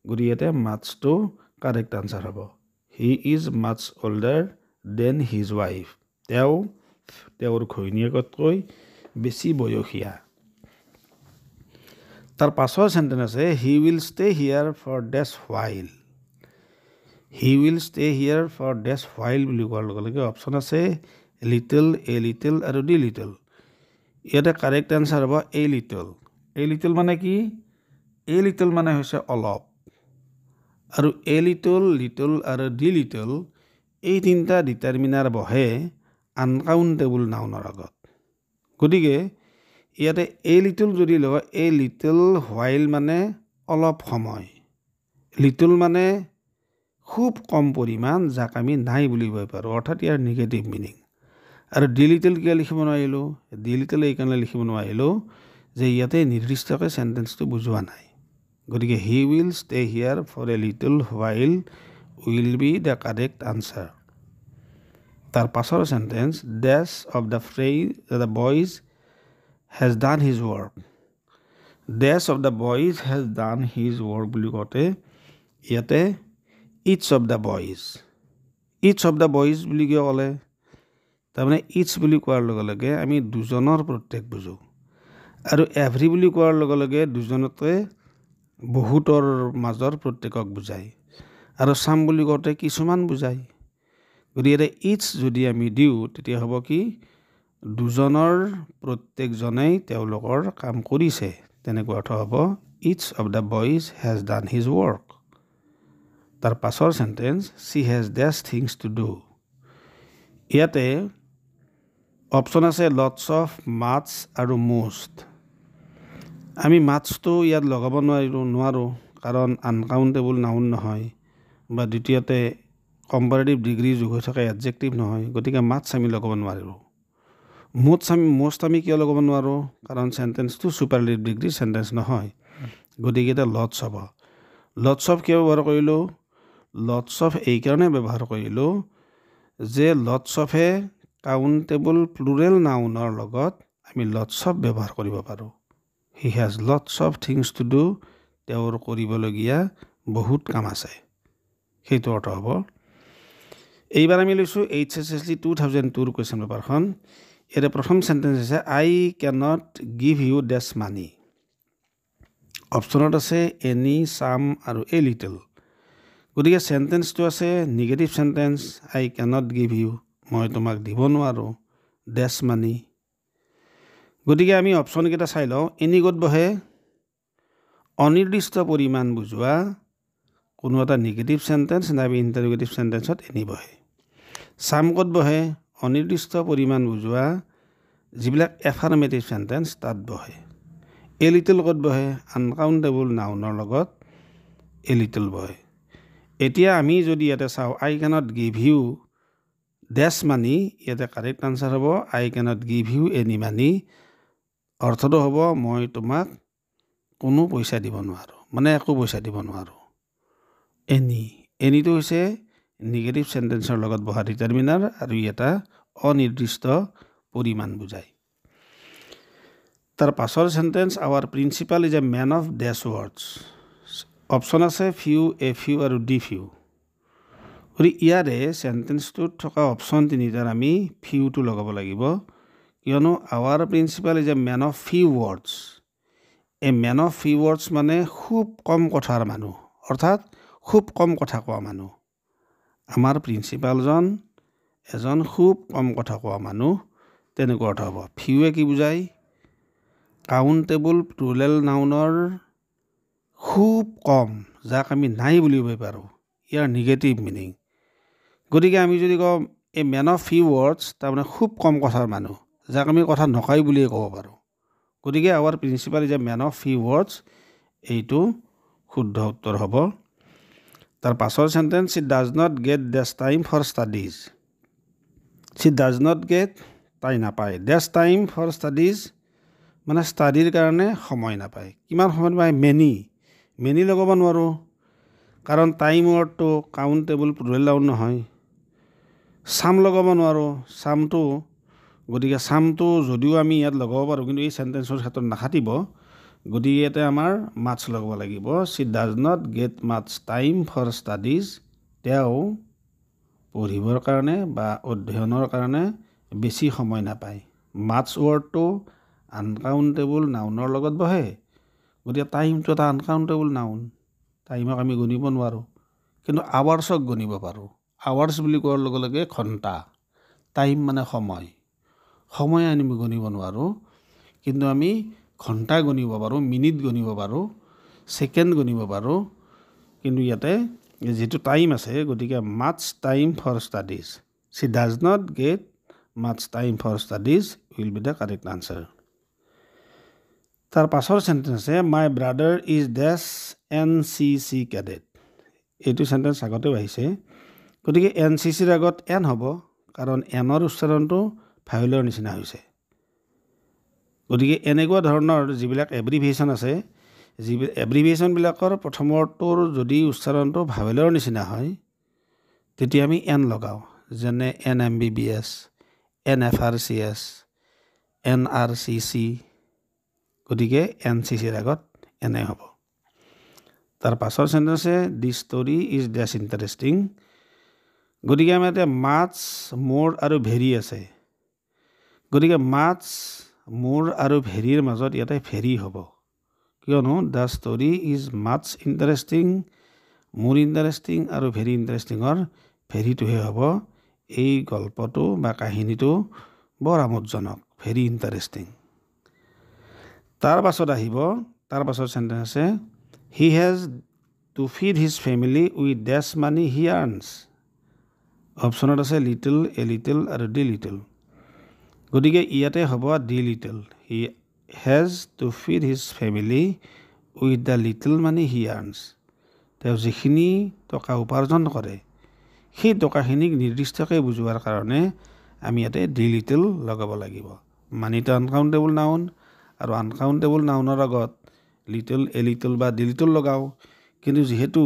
Speaker 1: গতিকে ইয়াতে মাছটো কাৰেক্ট আনচাৰ হ'ব। He is much older than his wife, তেওঁ তেওঁৰ ঘৈণীয়েকতকৈ বেছি বয়সীয়া। তাৰ পাছৰ চেণ্টেঞ্চ আছে he will stay here for dash while. He will stay here for dash while বুলি কোৱাৰ লগে লগে অপশ্যন আছে লিটল, এ লিটল আৰু ডি লিটল। ইয়াতে কাৰেক্ট আনচাৰ হ'ব এ লিটল। এ লিটল মানে কি? এ লিটল মানে হৈছে অলপ, আৰু এ লিটল, লিটল আৰু ডি লিটল এই তিনিটা ডিটাৰমিনাৰ বহে আনকাউণ্টেবল নাউনৰ আগত। গতিকে ইয়াতে এ লিটল যদি লয়, এ লিটল হোৱাইল মানে অলপ সময়, লিটল মানে খুব কম পৰিমাণ, যাক আমি নাই বুলিবই পাৰোঁ, অৰ্থাৎ ইয়াৰ নিগেটিভ মিনিং। আৰু ডি লিটল কিয় লিখিব নোৱাৰিলোঁ? ডি লিটল এইকাৰণে লিখিব নোৱাৰিলোঁ যে ইয়াতে নিৰ্দিষ্টকৈ চেণ্টেঞ্চটো বুজোৱা নাই। গতিকে he will stay here for a little while will be the correct answer. তাৰ পাছৰ sentence dash of the the boys has done his work. Dash of the boys has done his work বুলি কওঁতে ইয়াতে each of the boys, each of the boys বুলি কিয় ক'লে? তাৰমানে ইচ বুলি কোৱাৰ লগে লগে আমি দুজনৰ প্ৰত্যেক বুজোঁ, আৰু এভৰি বুলি কোৱাৰ লগে লগে দুজনতে বহুতৰ মাজৰ প্ৰত্যেকক বুজায়, আৰু চাম বুলি কওঁতে কিছুমান বুজায়। গতিকে ইয়াতে ইচ যদি আমি দিওঁ তেতিয়া হ'ব কি, দুজনৰ প্ৰত্যেকজনেই তেওঁলোকৰ কাম কৰিছে, তেনেকুৱা অৰ্থ হ'ব each of the boys has done his work. তাৰ পাছৰ sentence she has dash things to do. ইয়াতে অপশ্যন আছে লটছ অফ, মাছ আৰু মোষ্ট। আমি মাছটো ইয়াত লগাব নোৱাৰোঁ কাৰণ আনকাউণ্টেবল নাউন নহয়, বা দ্বিতীয়তে কম্পাৰেটিভ ডিগ্ৰী যোগ হৈ থকা এডজেক্টিভ নহয়, গতিকে মাছ আমি লগাব নোৱাৰিলোঁ। মোষ্ট আমি কিয় লগাব নোৱাৰোঁ? কাৰণ চেণ্টেন্সটো ছুপাৰলেটিভ ডিগ্ৰী চেণ্টেন্স নহয়, গতিকে এতিয়া লটছ হ'ব। লটছ অফ কিয় ব্যৱহাৰ কৰিলোঁ? লটছ অফ এইকাৰণে ব্যৱহাৰ কৰিলোঁ যে লটছ অফে কাউণ্টেবল প্লুৰেল নাউনৰ লগত আমি লটছ অফ ব্যৱহাৰ কৰিব পাৰোঁ। He has lots of things to do, তেওঁৰ কৰিবলগীয়া বহুত কাম আছে, সেইটো অৰ্থ হ'ব। এইবাৰ আমি লৈছোঁ এইচ এছ এছ টি 2002ৰ কুৱেশ্যন পেপাৰখন। ইয়াতে প্ৰথম চেণ্টেন্স হৈছে I cannot give you dash money. অপশ্যনত আছে এনি, চাম আৰু এ লিটল। গতিকে চেণ্টেন্সটো আছে negative sentence, I cannot give you, মই তোমাক দিব নোৱাৰোঁ, ডেছ মানি। গতিকে আমি অপশ্যনকেইটা চাই লওঁ। এনি ক'ত বহে? অনিৰ্দিষ্ট পৰিমাণ বুজোৱা কোনো এটা নিগেটিভ চেণ্টেন্স নাইবা ইণ্টাৰোগেটিভ চেণ্টেন্সত এনি বহে। চাম ক'ত বহে? অনিৰ্দিষ্ট পৰিমাণ বুজোৱা যিবিলাক এফাৰ্মেটিভ চেণ্টেন্স তাত বহে। এ লিটল ক'ত বহে? আনকাউণ্টেবল নাউনৰ লগত এ লিটল বহে। এতিয়া আমি যদি ইয়াতে চাওঁ I cannot give you dash money, ইয়াতে কাৰেক্ট আনচাৰ হ'ব I cannot give you any money. অৰ্থটো হ'ব মই তোমাক কোনো পইচা দিব নোৱাৰোঁ, মানে একো পইচা দিব নোৱাৰোঁ। এনি, এনিটো হৈছে নিগেটিভ চেণ্টেন্সৰ লগত বহা ডিটাৰমিনাৰ আৰু ই এটা অনিৰ্দিষ্ট পৰিমাণ বুজায়। তাৰ পাছৰ sentence our principal is a man of dash words. Option আছে ফিউ, এ ফিউ আৰু ডি ফিউ। গতিকে ইয়াৰে চেণ্টেন্সটোত থকা অপশ্যন তিনিটাৰ আমি ফিউটো লগাব লাগিব, কিয়নো our principal is a man of few words. A man of few words মানে খুব কম কথাৰ মানুহ, অৰ্থাৎ খুব কম কথা কোৱা মানুহ। আমাৰ প্ৰিন্সিপালজন এজন খুব কম কথা কোৱা মানুহ, তেনেকুৱা অৰ্থ হ'ব। ফিউৱে কি বুজায়? কাউণ্টেবল প্লুৰেল নাউনৰ খুব কম, যাক আমি নাই বুলিব পাৰোঁ, ইয়াৰ নিগেটিভ মিনিং। গতিকে আমি যদি কওঁ a man of few words, তাৰমানে খুব কম কথাৰ মানুহ, যাক আমি কথা নকয় বুলিয়ে ক'ব পাৰোঁ। গতিকে our principal is a man of few words, এইটো শুদ্ধ উত্তৰ হ'ব। তাৰ পাছৰ sentence she does not get dash time for studies. She does not get, তাই নাপায়, ডেছ টাইম ফৰ ষ্টাডিজ মানে ষ্টাডিৰ কাৰণে সময় নাপায়। কিমান সময় নাপায়? মেনি। মেনি লগাব নোৱাৰোঁ কাৰণ টাইম ৱৰ্ডটো কাউণ্টেবল প্লুৰেল নাউন নহয়। চাম লগাব নোৱাৰোঁ, চামটো, গতিকে চামটো যদিও আমি ইয়াত লগাব পাৰোঁ কিন্তু এই চেণ্টেন্সৰ ক্ষেত্ৰত নাখাটিব। গতিকে ইয়াতে আমাৰ মাছ লগাব লাগিব। She does not get much time for studies, তেওঁ পঢ়িবৰ কাৰণে বা অধ্যয়নৰ কাৰণে বেছি সময় নাপায়। মাছ ৱৰ্ডটো আনকাউণ্টেবল নাউনৰ লগত বহে, গতিকে টাইমটো এটা আনকাউণ্টেবল নাউন, টাইমক আমি গণিব নোৱাৰোঁ, কিন্তু আৱাৰ্ছক গণিব পাৰোঁ। আৱাৰ্ছ বুলি কোৱাৰ লগে লগে ঘণ্টা, টাইম মানে সময়, সময় আমি গণিব নোৱাৰোঁ, কিন্তু আমি ঘণ্টা গণিব পাৰোঁ, মিনিট গণিব পাৰোঁ, ছেকেণ্ড গণিব পাৰোঁ, কিন্তু ইয়াতে যিটো টাইম আছে, গতিকে much time for studies, she does not get much time for studies will be the correct answer. তাৰ পাছৰ চেণ্টেন্স আছে my brother is dash N C C cadet. এইটো চেণ্টেন্স আগতেও আহিছে, গতিকে এন চি চিৰ আগত এন হ'ব, কাৰণ এনৰ উচ্চাৰণটো ভাৱেলৰ নিচিনা হৈছে। গতিকে এনেকুৱা ধৰণৰ যিবিলাক এব্ৰিভিয়েশ্যন আছে, যি এব্ৰিভিয়েশ্যনবিলাকৰ প্ৰথমটোৰ যদি উচ্চাৰণটো ভাৱেলৰ নিচিনা হয় তেতিয়া আমি এন লগাওঁ, যেনে N M B B S, N F R C S, N R C C. গতিকে এন চি চিৰ আগত এনে হ'ব। তাৰ পাছৰ চেণ্টেন্সে the story is dash interesting. গতিকে আমাৰ ইয়াতে মাছ, মোৰ আৰু ভেৰি আছে, গতিকে মাছ, মোৰ আৰু ভেৰিৰ মাজত ইয়াতে ভেৰি হ'ব, কিয়নো the story is much interesting, more interesting আৰু ভেৰি ইণ্টাৰেষ্টিঙৰ ভেৰিটোহে হ'ব। এই গল্পটো বা কাহিনীটো বৰ আমোদজনক, ভেৰি ইণ্টাৰেষ্টিং। তাৰ পাছত আহিব তাৰ পাছৰ চেণ্টেঞ্চ আছে he has to feed his family with dash money he earns. অপশ্যনত আছে লিটল, এ লিটল আৰু the little. গতিকে ইয়াতে হ'ব the little. He has to feed his family with the little money he earns. তেওঁ যিখিনি টকা উপাৰ্জন কৰে সেই টকাখিনিক নিৰ্দিষ্টকৈ বুজোৱাৰ কাৰণে আমি ইয়াতে the little লগাব লাগিব। মানিটো আনকাউণ্টেবল নাউন আৰু আনকাউণ্টেবল নাউনৰ আগত লিটল, এ লিটল বা the little লগাওঁ। কিন্তু যিহেতু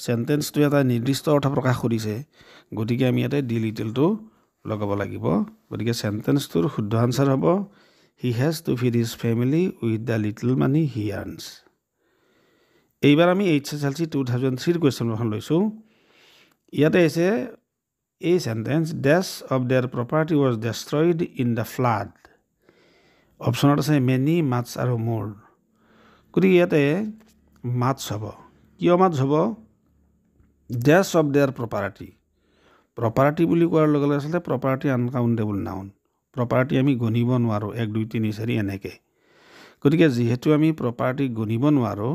Speaker 1: চেণ্টেঞ্চটো এটা নিৰ্দিষ্ট অৰ্থ প্ৰকাশ কৰিছে, গতিকে আমি ইয়াতে দি লিটলটো লগাব লাগিব। গতিকে চেণ্টেঞ্চটোৰ শুদ্ধ আনচাৰ হ'ব he has to feed his family with the little money he earns. এইবাৰ আমি HSLC 2003ৰ কুৱেশ্যন এখন লৈছোঁ। ইয়াতে আহিছে এই sentence dash of their property was destroyed in the flood. অপশ্যনত আছে মেনি, মাছ আৰু মোৰ। গতিকে ইয়াতে মাছ হ'ব। কিয় মাছ হ'ব? Dash of their property. Property বুলি কোৱাৰ লগে লগে আচলতে প্ৰপাৰ্টি আনকাউণ্টেবল নাউন। প্ৰপাৰ্টি আমি গণিব নোৱাৰোঁ 1 2 3 4 এনেকৈ। গতিকে যিহেতু আমি প্ৰপাৰ্টি গণিব নোৱাৰোঁ,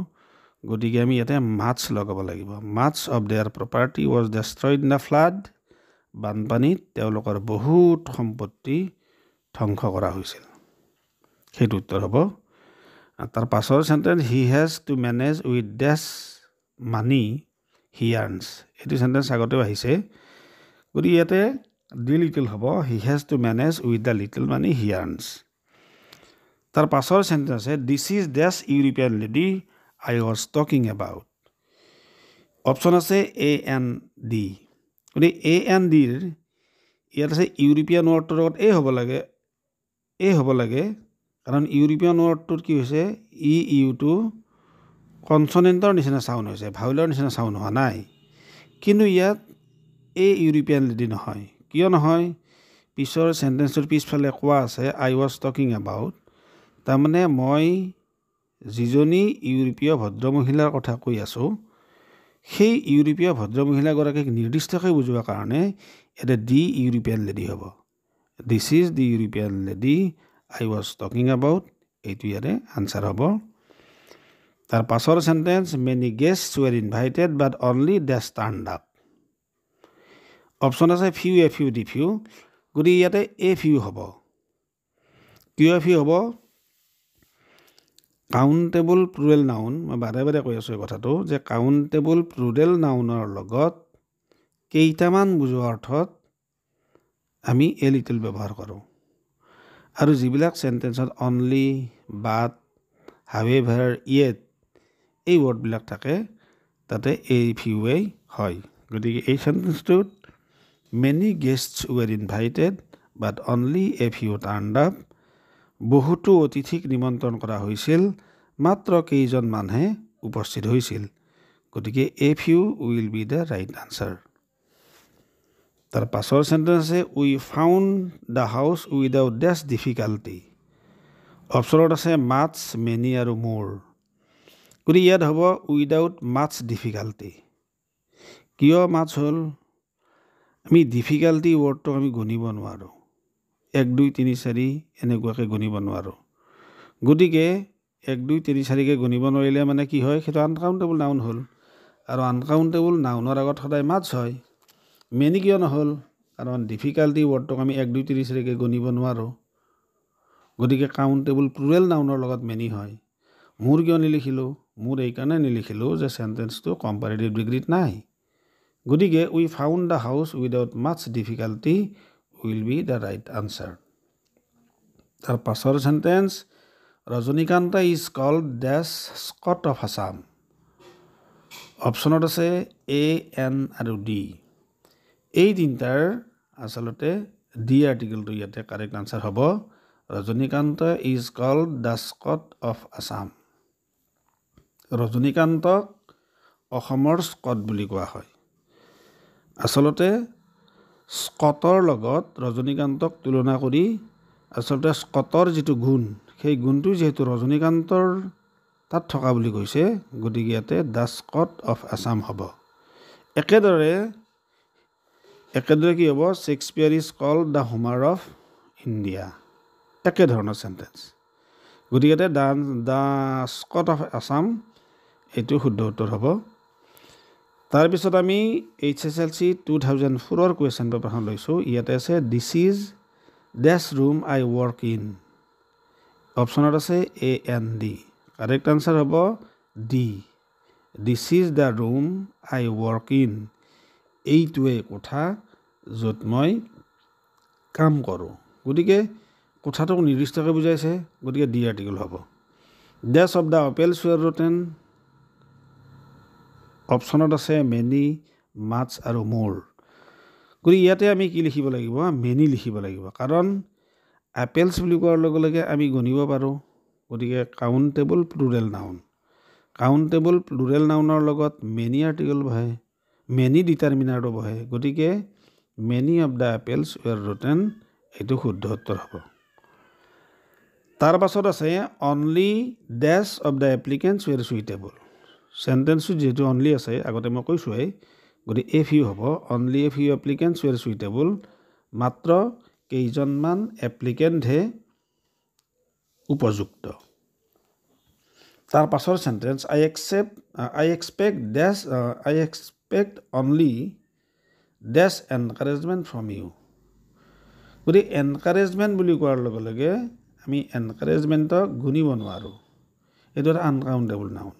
Speaker 1: গতিকে আমি ইয়াতে মাছ লগাব লাগিব। Much of their property was destroyed in the flood. বানপানীত তেওঁলোকৰ বহুত সম্পত্তি ধ্বংস কৰা হৈছিল। সেইটো উত্তৰ হ'ব। তাৰ পাছৰ sentence he has to manage with dash money he earns. এইটো চেণ্টেঞ্চ আগতেও আহিছে। গতিকে ইয়াতে the little হ'ব। He has to manage with the little money he earns. তাৰ পাছৰ চেণ্টেঞ্চ আছে this is dash European lady I was talking about. Option আছে এ এন ডি। গতিকে এ এন ডিৰ ইয়াত আছে ইউৰোপীয়ান ৱৰ্ডটোৰ লগত এ হ'ব লাগে, এ হ'ব লাগে, কাৰণ ইউৰোপীয়ান ৱৰ্ডটোত কি হৈছে ই ইউটো কনচনেণ্টৰ নিচিনা চাউণ্ড হৈছে, ভাউলৰ নিচিনা চাউণ্ড হোৱা নাই। কিন্তু ইয়াত এ ইউৰোপীয়ান লেডি নহয়। কিয় নহয়? পিছৰ চেণ্টেঞ্চটোৰ পিছফালে কোৱা আছে আই ৱাজ টকিং এবাউট। তাৰমানে মই যিজনী ইউৰোপীয় ভদ্ৰমহিলাৰ কথা কৈ আছোঁ, সেই ইউৰোপীয় ভদ্ৰমহিলাগৰাকীক নিৰ্দিষ্টকৈ বুজোৱাৰ কাৰণে ইয়াতে দি ইউৰোপীয়ান লেডি হ'ব। This is the European lady I was talking about. এইটো ইয়াতে আনচাৰ হ'ব। তাৰ পাছৰ sentence many guests were invited but only dash turned up. Option আছে few, a few, the few. গতিকে ইয়াতে এ ফিউ হ'ব। কিয় এ ফিউ হ'ব? কাউণ্টেবল প্লুৰেল নাউন, মই বাৰে বাৰে কৈ আছোঁ এই কথাটো যে কাউণ্টেবল প্লুৰেল নাউনৰ লগত কেইটামান বুজোৱা অৰ্থত আমি এ লিটল ব্যৱহাৰ কৰোঁ। আৰু যিবিলাক চেণ্টেঞ্চত অনলি, বাট, হাৱেভাৰ, য়েট এই ৱৰ্ডবিলাক থাকে, তাতে এ ফিউৱেই হয়। গতিকে এই চেণ্টেঞ্চটোত many guests were invited but only a few turned up. বহুতো অতিথিক নিমন্ত্ৰণ কৰা হৈছিল, মাত্ৰ কেইজনমানহে উপস্থিত হৈছিল। গতিকে a few will be the right answer. তাৰ পাছৰ চেণ্টেঞ্চ আছে we found the house without dash difficulty. অপশ্যনত আছে মাছ, মেনি আৰু মোৰ। গতিকে ইয়াত হ'ব উইদাউট মাছ ডিফিকাল্টি। কিয় মাছ হ'ল? আমি ডিফিকাল্টি ৱৰ্ডটোক আমি গণিব নোৱাৰোঁ, 1 2 3 4 এনেকুৱাকৈ গণিব নোৱাৰোঁ। গতিকে 1 2 3 4কে গণিব নোৱাৰিলে মানে কি হয়, সেইটো আনকাউণ্টেবল নাউন হ'ল। আৰু আনকাউণ্টেবল নাউনৰ আগত সদায় মাছ হয়। মেনি কিয় নহ'ল? কাৰণ ডিফিকাল্টি ৱৰ্ডটোক আমি 1 2 3 4কে গণিব নোৱাৰোঁ। গতিকে কাউণ্টেবল প্লুৰেল নাউনৰ লগত মেনি হয়। মোৰ কিয় নিলিখিলোঁ? মোৰ এইকাৰণে নিলিখিলোঁ যে চেণ্টেঞ্চটো কম্পাৰেটিভ ডিগ্ৰীত নাই। গতিকে we found the house without much difficulty will be the right answer. তাৰ পাছৰ sentence Rajanikanta is called dash Scott of Assam. অপশ্যনত আছে এ, এন আৰু ডি। এই তিনিটাৰ আচলতে ডি আৰ্টিকেলটো ইয়াতে কাৰেক্ট আনচাৰ হ'ব। Rajanikanta is called the Scott of Assam. ৰজনীকান্তক অসমৰ স্কট বুলি কোৱা হয়। আচলতে স্কটৰ লগত ৰজনীকান্তক তুলনা কৰি আচলতে স্কটৰ যিটো গুণ, সেই গুণটো যিহেতু ৰজনীকান্তৰ তাত থকা বুলি কৈছে, গতিকে ইয়াতে the Scott of Assam হ'ব। একেদৰে কি হ'ব? Shakespeare is called the Homer of India. একেধৰণৰ চেণ্টেঞ্চ। গতিকে the Scott of Assam এইটো শুদ্ধ উত্তৰ হ'ব। তাৰপিছত আমি HSLC 2004ৰ কুৱেশ্যন পেপাৰখন লৈছোঁ। ইয়াতে আছে this is dash room I work in. অপশ্যনত আছে A and D. Correct answer হ'ব D, this is the room I work in. এইটোৱে কোঠা য'ত মই কাম কৰোঁ। গতিকে কোঠাটোক নিৰ্দিষ্টকৈ বুজাইছে, গতিকে ডি আৰ্টিকল হ'ব। Dash of the apples were rotten. অপশ্যনত আছে মেনি, মাছ আৰু মোৰ। গতিকে ইয়াতে আমি কি লিখিব লাগিব? মেনি লিখিব লাগিব, কাৰণ আপেলছ বুলি কোৱাৰ লগে লগে আমি গণিব পাৰোঁ। গতিকে countable plural noun, countable plural নাউনৰ লগত মেনি আৰ্টিকল বহে, মেনি ডিটাৰমিনাৰটো বহে। গতিকে many of the apples were rotten এইটো শুদ্ধ উত্তৰ হ'ব। তাৰ পাছত আছে only dash of the applicants were suitable. চেণ্টেন্সটোত যিহেতু অনলি আছে, আগতে মই কৈছোঁৱেই, গতিকে এ ফিউ হ'ব। Only a few applicants were suitable, মাত্ৰ কেইজনমান এপ্লিকেণ্টহে উপযুক্ত। তাৰ পাছৰ sentence I expect only dash encouragement from you. গতিকে এনকাৰেজমেণ্ট বুলি কোৱাৰ লগে লগে আমি এনকাৰেজমেণ্টক গুণিব নোৱাৰোঁ, এইটো এটা আনকাউণ্টেবল নাউন।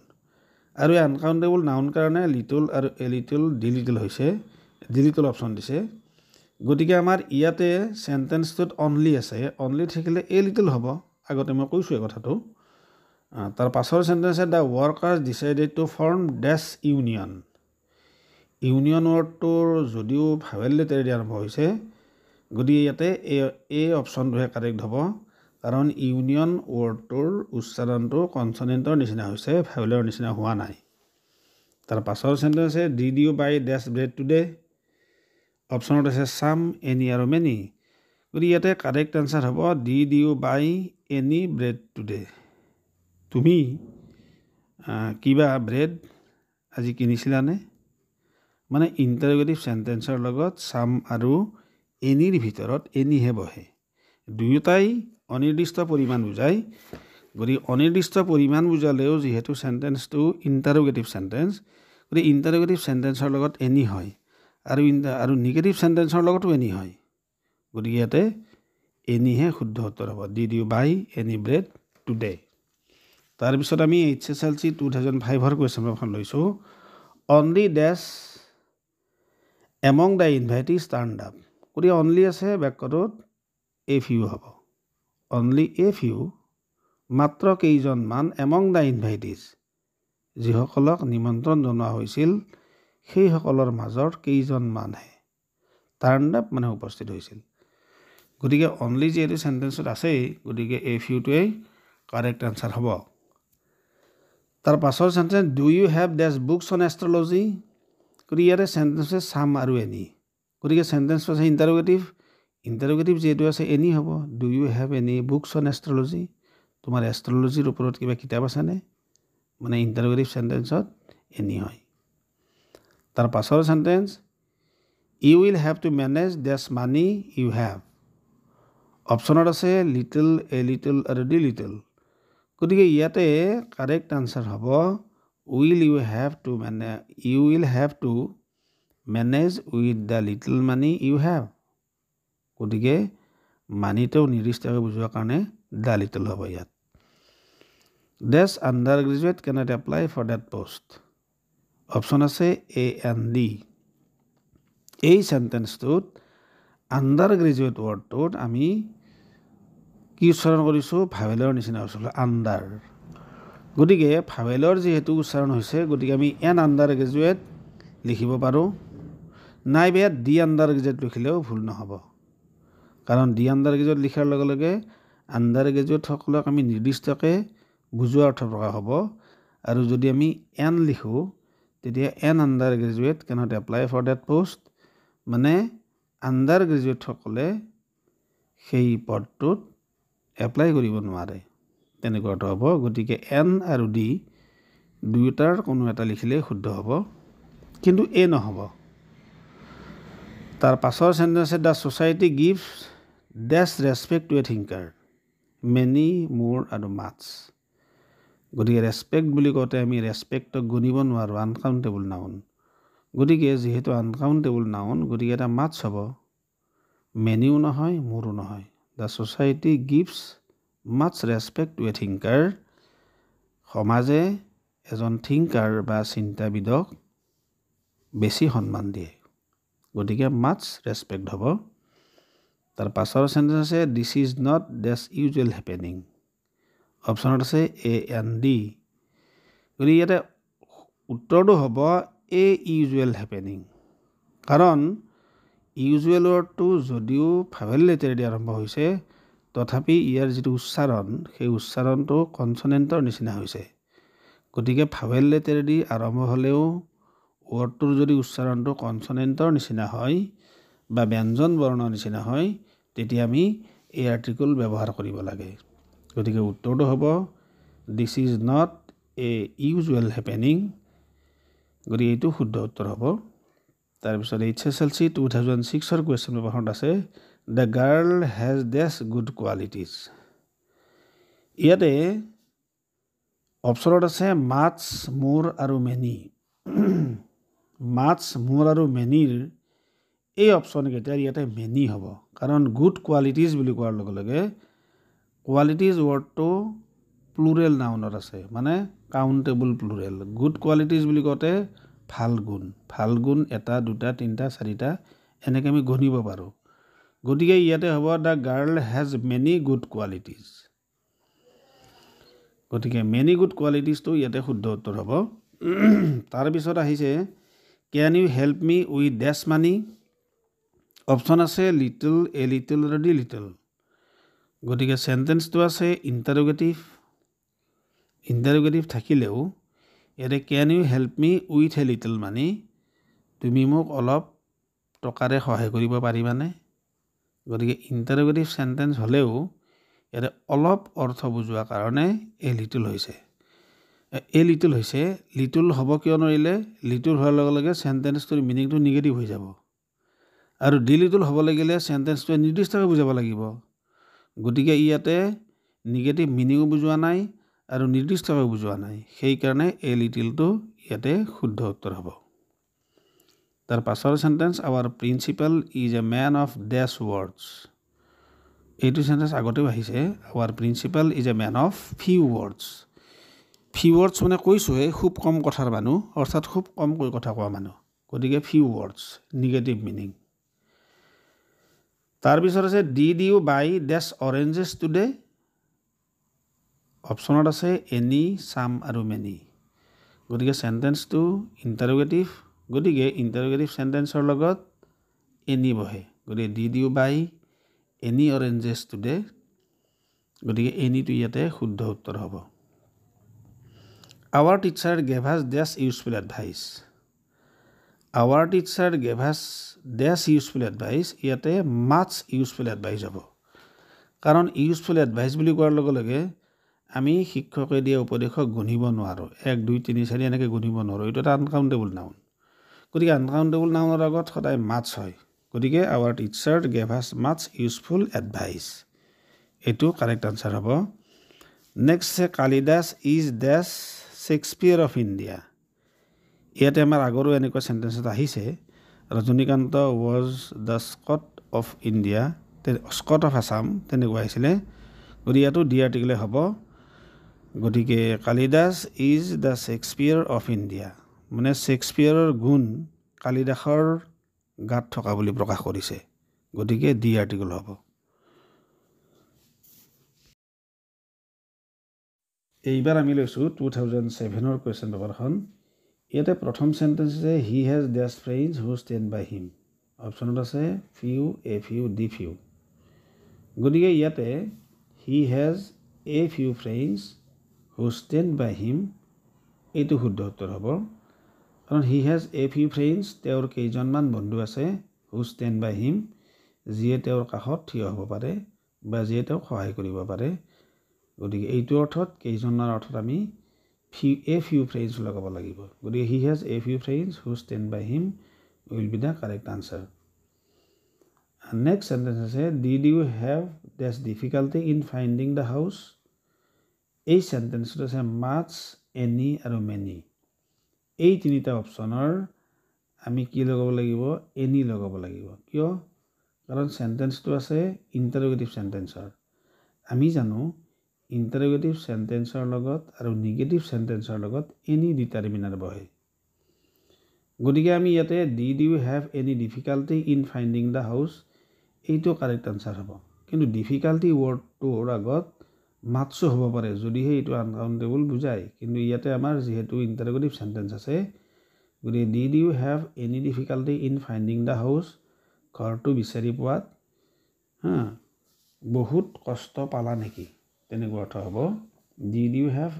Speaker 1: আৰু এই আনকাউণ্টেবল নাউন কাৰণে লিটল আৰু এ লিটল, the little হৈছে, the little option দিছে। গতিকে আমাৰ ইয়াতে চেণ্টেন্সটোত অনলি আছে, অনলি থাকিলে এ লিটল হ'ব, আগতে মই কৈছোঁ এই কথাটো। তাৰ পাছৰ sentence the workers decided to form dash union. Union ৱৰ্ডটোৰ যদিও ভাৱেল লেটাৰেদি আৰম্ভ হৈছে, গতিকে ইয়াতে এই অপশ্যনটোহে কাৰেক্ট হ'ব, কাৰণ ইউনিয়ন ৱৰ্ডটোৰ উচ্চাৰণটো কনচনেণ্টৰ নিচিনা হৈছে, ভাৱেলৰ নিচিনা হোৱা নাই। তাৰ পাছৰ চেণ্টেন্সে did you buy dash bread today. অপশ্যনত আছে চাম, এনি আৰু মেনি। গতিকে ইয়াতে কাৰেক্ট এনচাৰ হ'ব did you buy any bread today. তুমি কিবা ব্ৰেড আজি কিনিছিলানে? মানে ইণ্টাৰগেটিভ চেণ্টেন্সৰ লগত চাম আৰু এনিৰ ভিতৰত এনিহে বহে, দুয়োটাই অনিৰ্দিষ্ট পৰিমাণ বুজায়। গতিকে অনিৰ্দিষ্ট পৰিমাণ বুজালেও যিহেতু চেণ্টেন্সটো ইণ্টাৰগেটিভ চেণ্টেন্স, গতিকে ইণ্টাৰগেটিভ চেণ্টেন্সৰ লগত এনি হয় আৰু নিগেটিভ চেণ্টেন্সৰ লগতো এনি হয়। গতিকে ইয়াতে এনিহে শুদ্ধ উত্তৰ হ'ব, did you buy any bread today. তাৰপিছত আমি HSLC 2005ৰ কুৱেশ্যন পেপাৰখন লৈছোঁ। Only dash among the invitees turned up. গতিকে অনলি আছে বাক্যটোত, এ ফিউ হ'ব, অনলি এ ফিউ, মাত্ৰ কেইজনমান, এমং the ইনভাইটিজ, যিসকলক নিমন্ত্ৰণ জনোৱা হৈছিল সেইসকলৰ মাজৰ কেইজনমানহে টাৰ্ণ আপ মানে উপস্থিত হৈছিল। গতিকে অনলি যিহেতু চেণ্টেন্সত আছেই, গতিকে এ ফিউটোৱেই কাৰেক্ট এনচাৰ হ'ব। তাৰ পাছৰ sentence do you have dash books on astrology. গতিকে ইয়াতে চেণ্টেন্সে চাম আৰু এনি, গতিকে চেণ্টেন্সটো আছে ইণ্টাৰগেটিভ, ইণ্টাৰগেটিভ যিহেতু আছে এনি হ'ব। Do you have any books on astrology, তোমাৰ এষ্ট্ৰলজিৰ ওপৰত কিবা কিতাপ আছেনে? মানে ইণ্টাৰগেটিভ চেণ্টেন্সত এনি হয়। তাৰ পাছৰ sentence you will have to manage dash money you have. অপশ্যনত আছে লিটল, এ লিটল আৰু the little. গতিকে ইয়াতে কাৰেক্ট আনচাৰ হ'ব will you have to মানে you will have to manage with the little money you have. গতিকে মানিটো নিৰ্দিষ্টকৈ বুজোৱাৰ কাৰণে the little হ'ব ইয়াত। Dash under graduate cannot apply for that post. Option আছে এ এণ্ড ডি। এই চেণ্টেন্সটোত আণ্ডাৰ গ্ৰেজুৱেট ৱৰ্ডটোত আমি কি উচ্চাৰণ কৰিছোঁ? ভাৱেলৰ নিচিনা উচ্চাৰণ, আণ্ডাৰ। গতিকে ভাৱেলৰ যিহেতু উচ্চাৰণ হৈছে, গতিকে আমি এন আণ্ডাৰ গ্ৰেজুৱেট লিখিব পাৰোঁ, নাইবা ইয়াত ডি আণ্ডাৰ গ্ৰেজুৱেট লিখিলেও ভুল নহ'ব, কাৰণ ডি আণ্ডাৰ গ্ৰেজুৱেট লিখাৰ লগে লগে আণ্ডাৰ গ্ৰেজুৱেটসকলক আমি নিৰ্দিষ্টকৈ বুজোৱা অৰ্থ প্ৰকাশ হ'ব। আৰু যদি আমি এন লিখোঁ তেতিয়া an under graduate cannot apply for that post, মানে আণ্ডাৰ গ্ৰেজুৱেটসকলে সেই পদটোত এপ্লাই কৰিব নোৱাৰে, তেনেকুৱা অৰ্থ হ'ব। গতিকে এন আৰু ডি দুয়োটাৰ কোনো এটা লিখিলেই শুদ্ধ হ'ব, কিন্তু এ নহ'ব। তাৰ পাছৰ চেণ্টেন্সে the society gives dash respect to a thinker. Many, মোৰ আৰু মাছ। গতিকে ৰেচপেক্ট বুলি কওঁতে আমি ৰেচপেক্টক গণিব নোৱাৰোঁ, আনকাউণ্টেবল নাউন। গতিকে যিহেতু আনকাউণ্টেবল নাউন, গতিকে এটা মাছ হ'ব, মেনিও নহয় মোৰো নহয়। The society gives much respect to a thinker. সমাজে এজন থিংকাৰ বা চিন্তাবিদক বেছি সন্মান দিয়ে, গতিকে মাছ ৰেচপেক্ট হ'ব। তাৰ পাছৰ চেণ্টেঞ্চ আছে this is not dash usual happening. অপশ্যনত আছে এ এন ডি। গতিকে ইয়াতে উত্তৰটো হ'ব এ ইউজুৱেল হেপেনিং, কাৰণ ইউজুৱেল ৱৰ্ডটো যদিও ভাৱেল লেটাৰেদি আৰম্ভ হৈছে, তথাপি ইয়াৰ যিটো উচ্চাৰণ, সেই উচ্চাৰণটো কনচনেণ্টৰ নিচিনা হৈছে। গতিকে ভাৱেল লেটাৰেদি আৰম্ভ হ'লেও ৱৰ্ডটোৰ যদি উচ্চাৰণটো কনচনেণ্টৰ নিচিনা হয় বা ব্যঞ্জন বৰ্ণৰ নিচিনা হয়, তেতিয়া আমি এই আৰ্টিকল ব্যৱহাৰ কৰিব লাগে। গতিকে উত্তৰটো হ'ব this is not a usual happening. গতিকে এইটো শুদ্ধ উত্তৰ হ'ব। তাৰপিছত এইচ এছ এল চি 2006ৰ কুৱেশ্যন পেপাৰখনত আছে the girl has dash good qualities. ইয়াতে অপশ্যনত আছে মাছ, মোৰ আৰু মেনি। মাছ, মোৰ আৰু মেনিৰ এই অপশ্যনকেইটাৰ ইয়াতে মেনি হ'ব, কাৰণ গুড কোৱালিটিজ বুলি কোৱাৰ লগে লগে কোৱালিটিজ ৱৰ্ডটো প্লুৰেল নাউনত আছে, মানে কাউণ্টেবল প্লুৰেল। গুড কোৱালিটিজ বুলি কওঁতে ভাল গুণ, ভাল গুণ এটা, দুটা, তিনিটা, চাৰিটা এনেকৈ আমি গণিব পাৰোঁ। গতিকে ইয়াতে হ'ব the girl has many good qualities. গতিকে মেনি গুড কোৱালিটিজটো ইয়াতে শুদ্ধ উত্তৰ হ'ব। তাৰপিছত আহিছে can you help me with dash money. Option আছে লিটল, এ লিটল আৰু দি লিটল। গতিকে চেণ্টেঞ্চটো আছে ইণ্টাৰোগেটিভ। ইণ্টাৰোগেটিভ থাকিলেও ইয়াতে can you help me with a little money, তুমি মোক অলপ টকাৰে সহায় কৰিব পাৰিবানে। গতিকে ইণ্টাৰোগেটিভ চেণ্টেঞ্চ হ'লেও ইয়াতে অলপ অৰ্থ বুজোৱাৰ কাৰণে এ লিটল হৈছে। এ লিটল হৈছে, লিটল হ'ব কিয় নোৱাৰিলে, লিটল হোৱাৰ লগে লগে চেণ্টেঞ্চটোৰ মিনিংটো নিগেটিভ হৈ যাব, আৰু দি লিটল হ'ব লাগিলে চেণ্টেঞ্চটোৱে নিৰ্দিষ্টকৈ বুজাব লাগিব। গতিকে ইয়াতে নিগেটিভ মিনিঙো বুজোৱা নাই আৰু নিৰ্দিষ্টকৈ বুজোৱা নাই, সেইকাৰণে এ লিটিলটো ইয়াতে শুদ্ধ উত্তৰ হ'ব। তাৰ পাছৰ sentence our principal is a man of dash words. এইটো চেণ্টেঞ্চ আগতেও আহিছে, our principal is a man of few words. Few words মানে কৈছোঁহে খুব কম কথাৰ মানুহ, অৰ্থাৎ খুব কমকৈ কথা কোৱা মানুহ। গতিকে ফিউ ৱৰ্ডছ, নিগেটিভ মিনিং। তাৰপিছত আছে did you buy dash oranges today. অপশ্যনত আছে এনি, চাম আৰু মেনি। গতিকে চেণ্টেঞ্চটো ইণ্টাৰোগেটিভ, গতিকে ইণ্টাৰোগেটিভ চেণ্টেঞ্চৰ লগত এনি বহে। গতিকে did you buy any oranges today, গতিকে এনিটো ইয়াতে শুদ্ধ উত্তৰ হ'ব। Our teacher gave us dash useful advice. Our teacher gave us dash useful advice, ইয়াতে মাছ ইউজফুল এডভাইচ হ'ব, কাৰণ ইউজফুল এডভাইচ বুলি কোৱাৰ লগে লগে আমি শিক্ষকে দিয়া উপদেশক গণিব নোৱাৰোঁ, 1 2 3 4 এনেকৈ গণিব নোৱাৰোঁ। এইটো এটা আনকাউণ্টেবল নাউন, গতিকে আনকাউণ্টেবল নাউনৰ আগত সদায় মাছ হয়। গতিকে our teacher gave us much useful advice, এইটো কাৰেক্ট আনচাৰ হ'ব। নেক্সট আছে Kalidas is dash Shakespeare of India. ইয়াতে আমাৰ আগৰো এনেকুৱা চেণ্টেঞ্চত আহিছে, Rajinikanth was the Scott of India, Scott of Assam, তেনেকুৱা আহিছিলে। গতিকে ইয়াতো ডি আৰ্টিকলে হ'ব। গতিকে Kalidas is the Shakespeare of India, মানে শ্বেক্সপিয়াৰৰ গুণ কালিদাসৰ গাত থকা বুলি প্ৰকাশ কৰিছে। গতিকে ডি আৰ্টিকল হ'ব। এইবাৰ আমি লৈছোঁ 2007ৰ কুৱেশ্যন পেপাৰখন। ইয়াতে প্ৰথম চেণ্টেঞ্চ আছে he has dash friends who stand by him. অপশ্যনত আছে few, a few, the few. গতিকে ইয়াতে he has a few friends who stand by him, এইটো শুদ্ধ উত্তৰ হ'ব, কাৰণ he has a few friends, তেওঁৰ কেইজনমান বন্ধু আছে, হু ষ্টেণ্ড বাই হিম, যিয়ে তেওঁৰ কাষত থিয় হ'ব পাৰে বা যিয়ে তেওঁক সহায় কৰিব পাৰে। গতিকে এইটো অৰ্থত কেইজনমান অৰ্থত আমি এ ফিউ ফ্ৰেণ্ডছ লগাব লাগিব। গতিকে he has a few friends who stand by him will be the correct answer. Next sentence আছে did you have dash difficulty in finding the house. এই চেণ্টেঞ্চটো আছে মাছ, এনি আৰু মেনি। এই তিনিটা অপশ্যনৰ আমি কি লগাব লাগিব? এনি লগাব লাগিব। কিয়? কাৰণ চেণ্টেঞ্চটো আছে ইণ্টাৰোগেটিভ চেণ্টেঞ্চৰ। আমি জানো ইণ্টাৰোগেটিভ চেণ্টেঞ্চৰ লগত আৰু নিগেটিভ চেণ্টেঞ্চৰ লগত এনি ডিটাৰমিনাৰ বহে। গতিকে আমি ইয়াতে did you have any difficulty in finding the house এইটো কাৰেক্ট আনচাৰ হ'ব। কিন্তু ডিফিকাল্টি ৱৰ্ডটোৰ আগত মাটছো হ'ব পাৰে যদিহে এইটো আনকাউণ্টেবল বুজায়। কিন্তু ইয়াতে আমাৰ যিহেতু ইণ্টাৰোগেটিভ চেণ্টেঞ্চ আছে, গতিকে did you have any difficulty in finding the house, ঘৰটো বিচাৰি পোৱাত হা বহুত কষ্ট পালা নেকি, তেনেকুৱা অৰ্থ হ'ব। Did you have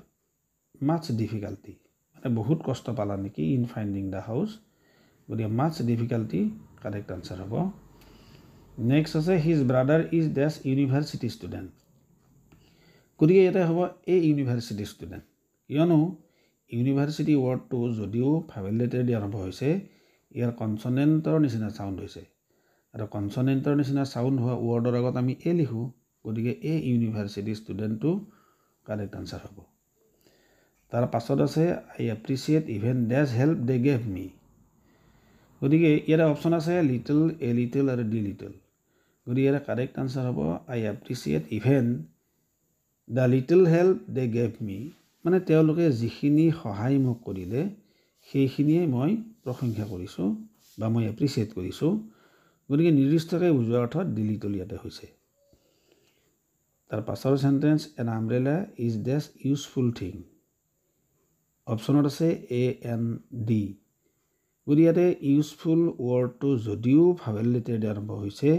Speaker 1: much difficulty মানে বহুত কষ্ট পালা নেকি ইন ফাইণ্ডিং the house. গতিকে মাছ ডিফিকাল্টি কাৰেক্ট আনচাৰ হ'ব। নেক্সট আছে his brother is dash university student. গতিকে ইয়াতে হ'ব এ ইউনিভাৰ্চিটি ষ্টুডেণ্ট। কিয়নো ইউনিভাৰ্চিটি ৱৰ্ডটো যদিও ভাৱেল লেটাৰ দি আৰম্ভ হৈছে, ইয়াৰ কনচনেণ্টৰ নিচিনা চাউণ্ড হৈছে আৰু কনচনেণ্টৰ নিচিনা চাউণ্ড হোৱা ৱৰ্ডৰ আগত আমি এ লিখোঁ। গতিকে এ ইউনিভাৰ্চিটি ষ্টুডেণ্টটো কাৰেক্ট আনচাৰ হ'ব। তাৰ পাছত আছে I appreciate even dash help they gave me. গতিকে ইয়াতে অপশ্যন আছে লিটল, এ লিটল আৰু ডি লিটল। গতিকে ইয়াতে কাৰেক্ট আনচাৰ হ'ব I appreciate even the little help they gave me, মানে তেওঁলোকে যিখিনি সহায় মোক কৰিলে সেইখিনিয়ে মই প্ৰশংসা কৰিছোঁ বা মই এপ্ৰিচিয়েট কৰিছোঁ। গতিকে নিৰ্দিষ্টকৈ বুজোৱাৰ অৰ্থত ডি লিটল ইয়াতে হৈছে। তাৰ পাছৰ sentence an umbrella is dash useful thing. অপশ্যনত আছে এ এন ডি। গতিকে ইয়াতে ইউজফুল ৱৰ্ডটো যদিও ভাৱেল লেটাৰ দি আৰম্ভ হৈছে,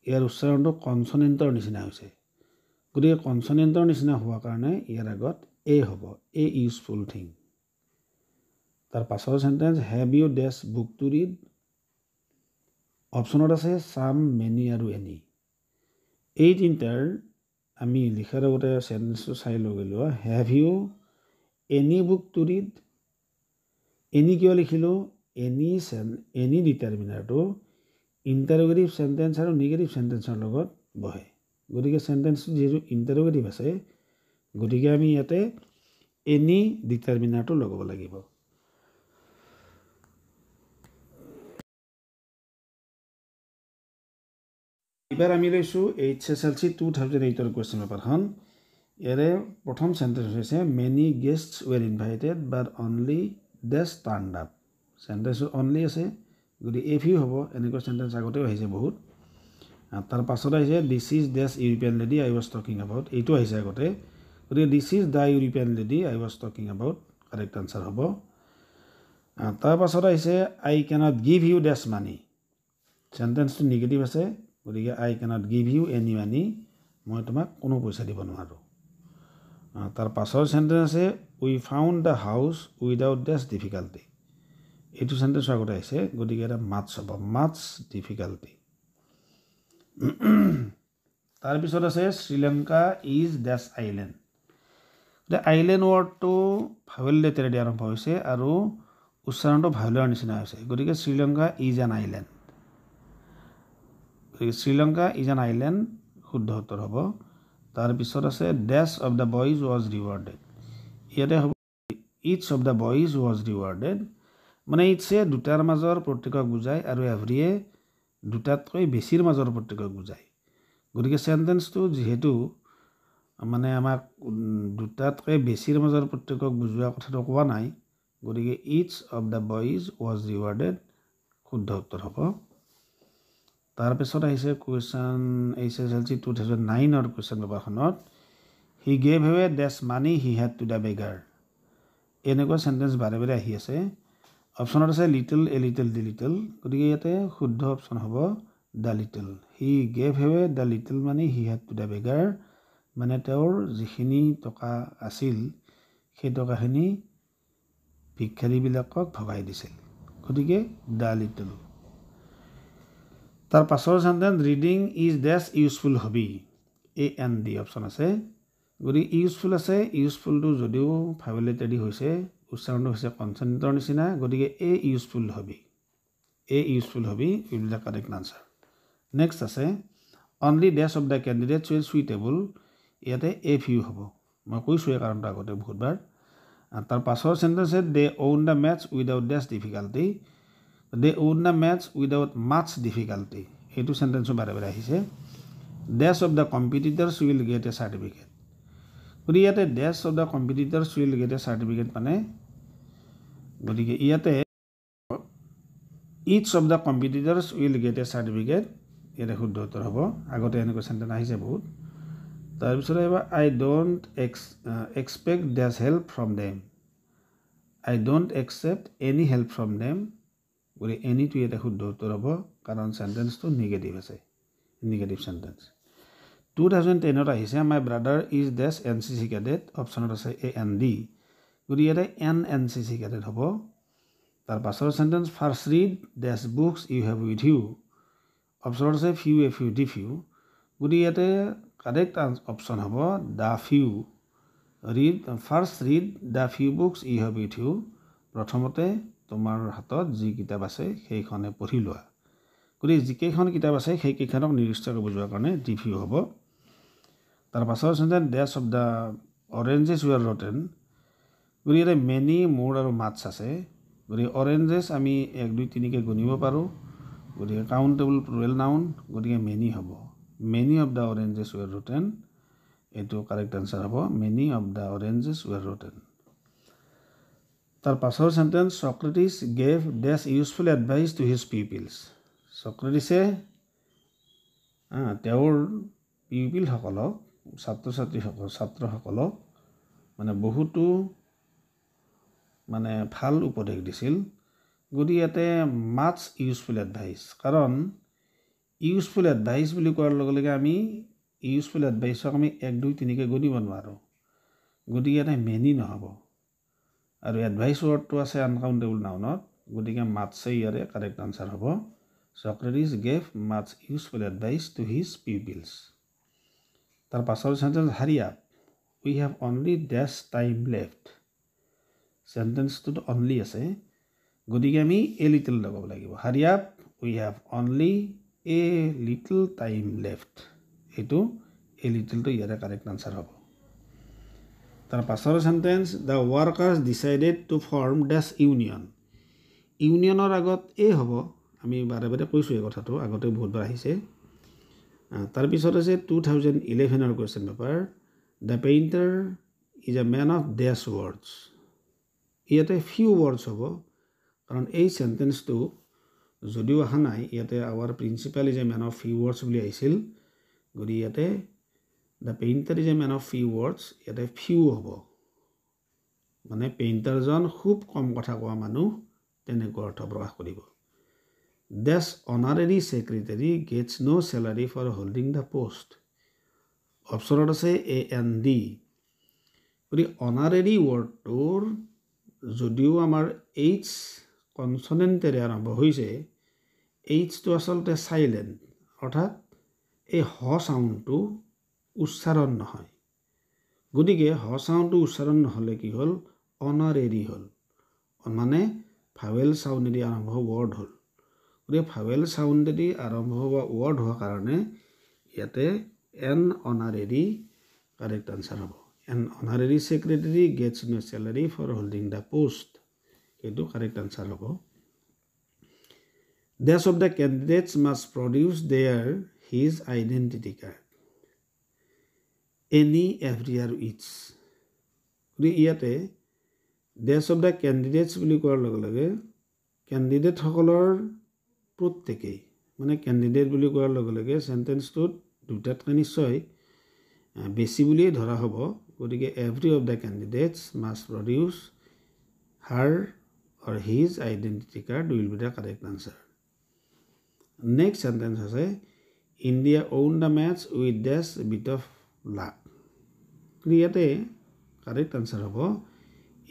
Speaker 1: ইয়াৰ উচ্চাৰণটো কনচনেণ্টৰ নিচিনা হৈছে। গতিকে কনচনেণ্টৰ নিচিনা হোৱাৰ কাৰণে ইয়াৰ আগত এ হ'ব, এ ইউজফুল থিং। তাৰ পাছৰ sentence have you dash book to read. অপশ্যনত আছে চাম, মেনি আৰু এনি। এই তিনিটাৰ আমি লিখাৰ আগতে চেণ্টেঞ্চটো চাই লগ লোৱা। Have you any book to read, any কিয় লিখিলোঁ? এনি ডিটাৰমিনাৰটো ইণ্টাৰোগেটিভ চেণ্টেঞ্চ আৰু নিগেটিভ চেণ্টেঞ্চৰ লগত বহে। গতিকে চেণ্টেঞ্চটো যিহেতু ইণ্টাৰোগেটিভ আছে, গতিকে আমি ইয়াতে এনি ডিটাৰমিনাৰটো লগাব লাগিব। এইবাৰ আমি লৈছোঁ H S L C 2008 question পেপাৰখন। ইয়াৰে প্ৰথম চেণ্টেঞ্চ হৈছে many guests were invited but only dash turned up. চেণ্টেঞ্চটো only আছে, গতিকে এ ফিউ হ'ব। এনেকুৱা চেণ্টেঞ্চ আগতেও আহিছে বহুত। তাৰ পাছত আহিছে this is dash European lady I was talking about, এইটো আহিছে আগতে। গতিকে this is the European lady I was talking about correct answer হ'ব। তাৰ পাছত আহিছে I cannot give you dash money. চেণ্টেঞ্চটো negative আছে, গতিকে I cannot give you any money, মই তোমাক কোনো পইচা দিব নোৱাৰোঁ। তাৰ পাছৰ চেণ্টেঞ্চ আছে we found the house without dash difficulty. এইটো চেণ্টেঞ্চৰ আগতে আহিছে, গতিকে এটা মাটছ হ'ব, মাটছ ডিফিকাল্টি। তাৰপিছত আছে শ্ৰীলংকা is ডেছ আইলেণ্ড। গতিকে আইলেণ্ড ৱৰ্ডটো ভাৱেল লেটাৰেদি আৰম্ভ হৈছে আৰু উচ্চাৰণটো ভাৱেলৰ নিচিনা হৈছে। গতিকে শ্ৰীলংকা is an island. গতিকে শ্ৰীলংকা is an island শুদ্ধ উত্তৰ হ'ব। তাৰপিছত আছে dash of the boys was rewarded. ইয়াতে হ'ব each of the boys was rewarded, মানে ইটছে দুটাৰ মাজৰ প্ৰত্যেকক বুজায় আৰু এভৰিয়ে দুটাতকৈ বেছিৰ মাজৰ প্ৰত্যেকক বুজায়। গতিকে চেণ্টেঞ্চটো যিহেতু মানে আমাক দুটাতকৈ বেছিৰ মাজৰ প্ৰত্যেকক বুজোৱা কথাটো কোৱা নাই, গতিকে each of the boys was rewarded শুদ্ধ উত্তৰ হ'ব। তাৰপিছত আহিছে question H S L C 2009 question পেপাৰখনত he gave away dash money he had to the beggar. এনেকুৱা চেণ্টেঞ্চ বাৰে বাৰে আহি আছে। অপশ্যনত আছে little, a little, the little. গতিকে ইয়াতে শুদ্ধ অপশ্যন হ'ব the little. He gave away the little money he had to the beggar, মানে তেওঁৰ যিখিনি টকা আছিল সেই টকাখিনি ভিক্ষাৰীবিলাকক ভগাই দিছিল, গতিকে the little. তাৰ পাছৰ sentence reading is dash useful hobby, A and D option আছে। গতিকে ইউজফুল আছে, ইউজফুলটো যদিও ভাৱেল লেটাৰ দি হৈছে, উচ্চাৰণটো হৈছে কনচনেণ্টৰ নিচিনা, গতিকে a useful hobby, a useful hobby will be the correct answer. Next আছে only dash of the candidates were suitable, ইয়াতে এ ফিউ হ'ব। মই কৈছোঁ এই কাৰণটো আগতে বহুতবাৰ। তাৰ পাছৰ sentence they won the match without dash difficulty, they won the match without much difficulty, এইটো চেণ্টেন্সো বাৰে বাৰে আহিছে। Dash of the competitors will get a certificate, গতিকে ইয়াতে dash of the competitors will get a certificate মানে গতিকে ইয়াতে each of the competitors will get a certificate, ইয়াতে শুদ্ধ উত্তৰ হ'ব। আগতে এনেকুৱা চেণ্টেন্স আহিছে বহুত। তাৰপিছত আহিব I don't expect dash help from them, I don't accept any help from them, গতিকে এনিটো ইয়াতে শুদ্ধ উত্তৰ হ'ব কাৰণ চেণ্টেন্সটো নিগেটিভ আছে, নিগেটিভ চেণ্টেন্স। 2010ত আহিছে my brother is dash NCC cadet, অপশ্যনত আছে এ এন ডি, গতিকে ইয়াতে এন NCC cadet হ'ব। তাৰ পাছৰ sentence first read dash books you have with you, অপশ্যনত আছে few a few the few, গতিকে ইয়াতে কাৰেক্ট অপশ্যন হ'ব the few, read first read the few books you have with you, প্ৰথমতে তোমাৰ হাতত যি কিতাপ আছে সেইখনে পঢ়ি লোৱা। গতিকে যিকেইখন কিতাপ আছে সেইকেইখনক নিৰ্দিষ্টকৈ বুজোৱাৰ কাৰণে দি ফিউ হ'ব। তাৰ পাছৰ sentence dash of the oranges were rotten, গতিকে ইয়াতে মেনি মোৰ আৰু মাছ আছে, গতিকে অৰেঞ্জেছ আমি 1 2 3কে গণিব পাৰোঁ, গতিকে কাউণ্টেবল প্লুৰেল নাউন, গতিকে মেনি হ'ব। Many of the oranges were rotten, এইটো কাৰেক্ট আনচাৰ হ'ব, many of the oranges were rotten. তাৰ পাছৰ sentence Socrates gave dash useful advice to his pupils, চক্ৰেটিছে তেওঁৰ পিউপিলসকলক, ছাত্ৰ ছাত্ৰীসকল ছাত্ৰসকলক মানে বহুতো মানে ভাল উপদেশ দিছিল। গতিকে ইয়াতে মাছ ইউজফুল এডভাইচ, কাৰণ ইউজফুল এডভাইচ বুলি কোৱাৰ লগে লগে আমি ইউজফুল এডভাইচক আমি 1 2 3কে গণিব নোৱাৰোঁ, গতিকে ইয়াতে মেনি নহ'ব। আৰু এডভাইচ ৱৰ্ডটো আছে আনকাউণ্টেবল নাউনত, গতিকে মাছে ইয়াৰে কাৰেক্ট আনচাৰ হ'ব। Socrates gave much useful advice to his pupils. তাৰ পাছৰ sentence hurry up we have only dash time left, চেণ্টেন্সটোত only আছে, গতিকে আমি এ লিটল লগাব লাগিব। Hurry up we have only a little time left, এইটো এ লিটলটো ইয়াৰে কাৰেক্ট আনচাৰ হ'ব। তাৰ পাছৰ sentence the workers decided to form dash union, ইউনিয়নৰ আগত এ হ'ব, আমি বাৰে বাৰে কৈছোঁ এই কথাটো, আগতে বহুতবাৰ আহিছে। তাৰপিছত আছে 2011ৰ question paper, the painter is a man of dash words, ইয়াতে ফিউ ৱৰ্ডছ হ'ব, কাৰণ এই চেণ্টেন্সটো যদিও অহা নাই, ইয়াতে our principal is a man of few words বুলি আহিছিল, গতিকে ইয়াতে the painter is a man of few words, ইয়াতে ফিউ হ'ব, মানে পেইণ্টাৰজন খুব কম কথা কোৱা মানুহ, তেনেকুৱা অৰ্থ প্ৰকাশ কৰিব। Dash honorary secretary gets no salary for holding the post, অপশ্যনত আছে এ এন ডি, গতিকে অনাৰেৰী ৱৰ্ডটোৰ যদিও আমাৰ এইচ কনচনেণ্টেৰে আৰম্ভ হৈছে, এইচটো আচলতে চাইলেণ্ট, অৰ্থাৎ এই হ চাউণ্ডটো উচ্চাৰণ নহয়, গতিকে হ চাউণ্ডটো উচ্চাৰণ নহ'লে কি হ'ল, অনাৰেৰী হ'ল, মানে ভাৱেল চাউণ্ডেদি আৰম্ভ ৱৰ্ড হ'ল। গতিকে ভাৱেল চাউণ্ডেদি আৰম্ভ হোৱা ৱৰ্ড হোৱাৰ কাৰণে ইয়াতে এন অনাৰেৰী কাৰেক্ট আনচাৰ হ'ব। An honorary secretary gets no salary for holding the post, এইটো কাৰেক্ট আনচাৰ হ'ব। Dash of the candidates must produce their his identity card, any every আৰু ইচ, গতিকে ইয়াতে ডেছ অফ the candidates বুলি কোৱাৰ লগে লগে কেণ্ডিডেটসকলৰ প্ৰত্যেকেই, মানে কেণ্ডিডেট বুলি কোৱাৰ লগে লগে চেণ্টেন্সটোত দুটাতকৈ নিশ্চয় বেছি বুলিয়েই ধৰা হ'ব, গতিকে every of the candidates must produce her or his identity card will be the correct answer. Next sentence আছে India won the match with dash bit of luck, ইয়াতে কাৰেক্ট আনচাৰ হ'ব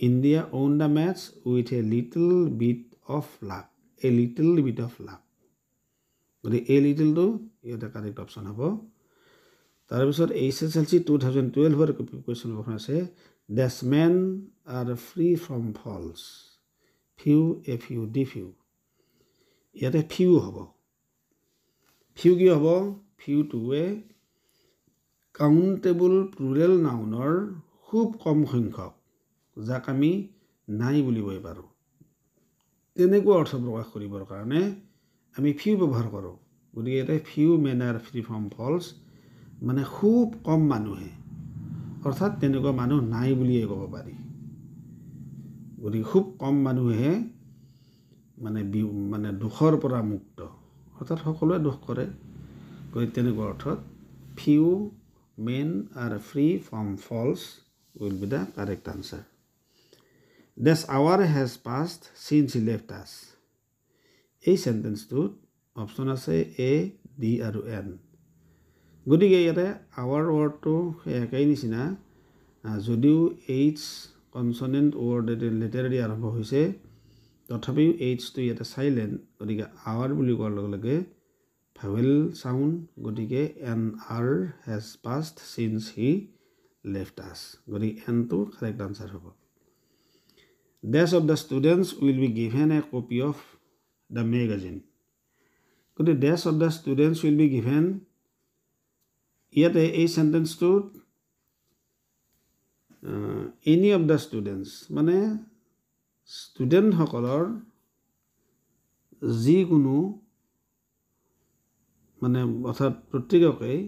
Speaker 1: India won the match with a little bit of luck, a little bit of luck, গতিকে এ লিটলটো ইয়াতে কাৰেক্ট অপশ্যন হ'ব। তাৰপিছত এইচ এছ এল চি 2012ৰ কুৱেশ্যন পেপাৰখন আছে dash men are free from faults, few a few the few, ইয়াতে ফিউ হ'ব, ফিউ কি হ'ব? ফিউটোৱে কাউণ্টেবল প্লুৰেল নাউনৰ খুব কম সংখ্যক, যাক আমি নাই বুলিবই পাৰোঁ, তেনেকুৱা অৰ্থ প্ৰকাশ কৰিবৰ কাৰণে আমি ফিউ ব্যৱহাৰ কৰোঁ। গতিকে ইয়াতে few men are free from faults মানে খুব কম মানুহে, অৰ্থাৎ তেনেকুৱা মানুহ নাই বুলিয়ে ক'ব পাৰি। গতিকে খুব কম মানুহে মানে মানে দোষৰ পৰা মুক্ত, অৰ্থাৎ সকলোৱে দোষ কৰে। গতিকে তেনেকুৱা অৰ্থত few men are free from faults will be the correct answer. Dash hour has passed since he left us. এই চেণ্টেন্সটোত অপশ্যন আছে এ, ডি আৰু এন। গতিকে ইয়াতে আৱাৰ ৱৰ্ডটো সেই একেই নিচিনা, যদিও এইচ কনচনেণ্ট ৱৰ্ড লেটাৰেদি আৰম্ভ হৈছে, তথাপিও এইচটো ইয়াতে চাইলেণ্ট। গতিকে আৱাৰ বুলি কোৱাৰ লগে লগে ভাৱেল চাউণ্ড, গতিকে an hour has passed since he left us. গতিকে এনটো কাৰেক্ট আনচাৰ হ'ব। Dash of the students will be given a copy of the magazine. গতিকে dash of the students will be given, ইয়াতে এই চেণ্টেন্সটোত এনি অফ the students মানে ষ্টুডেণ্টসকলৰ যিকোনো মানে অৰ্থাৎ প্ৰত্যেককেই,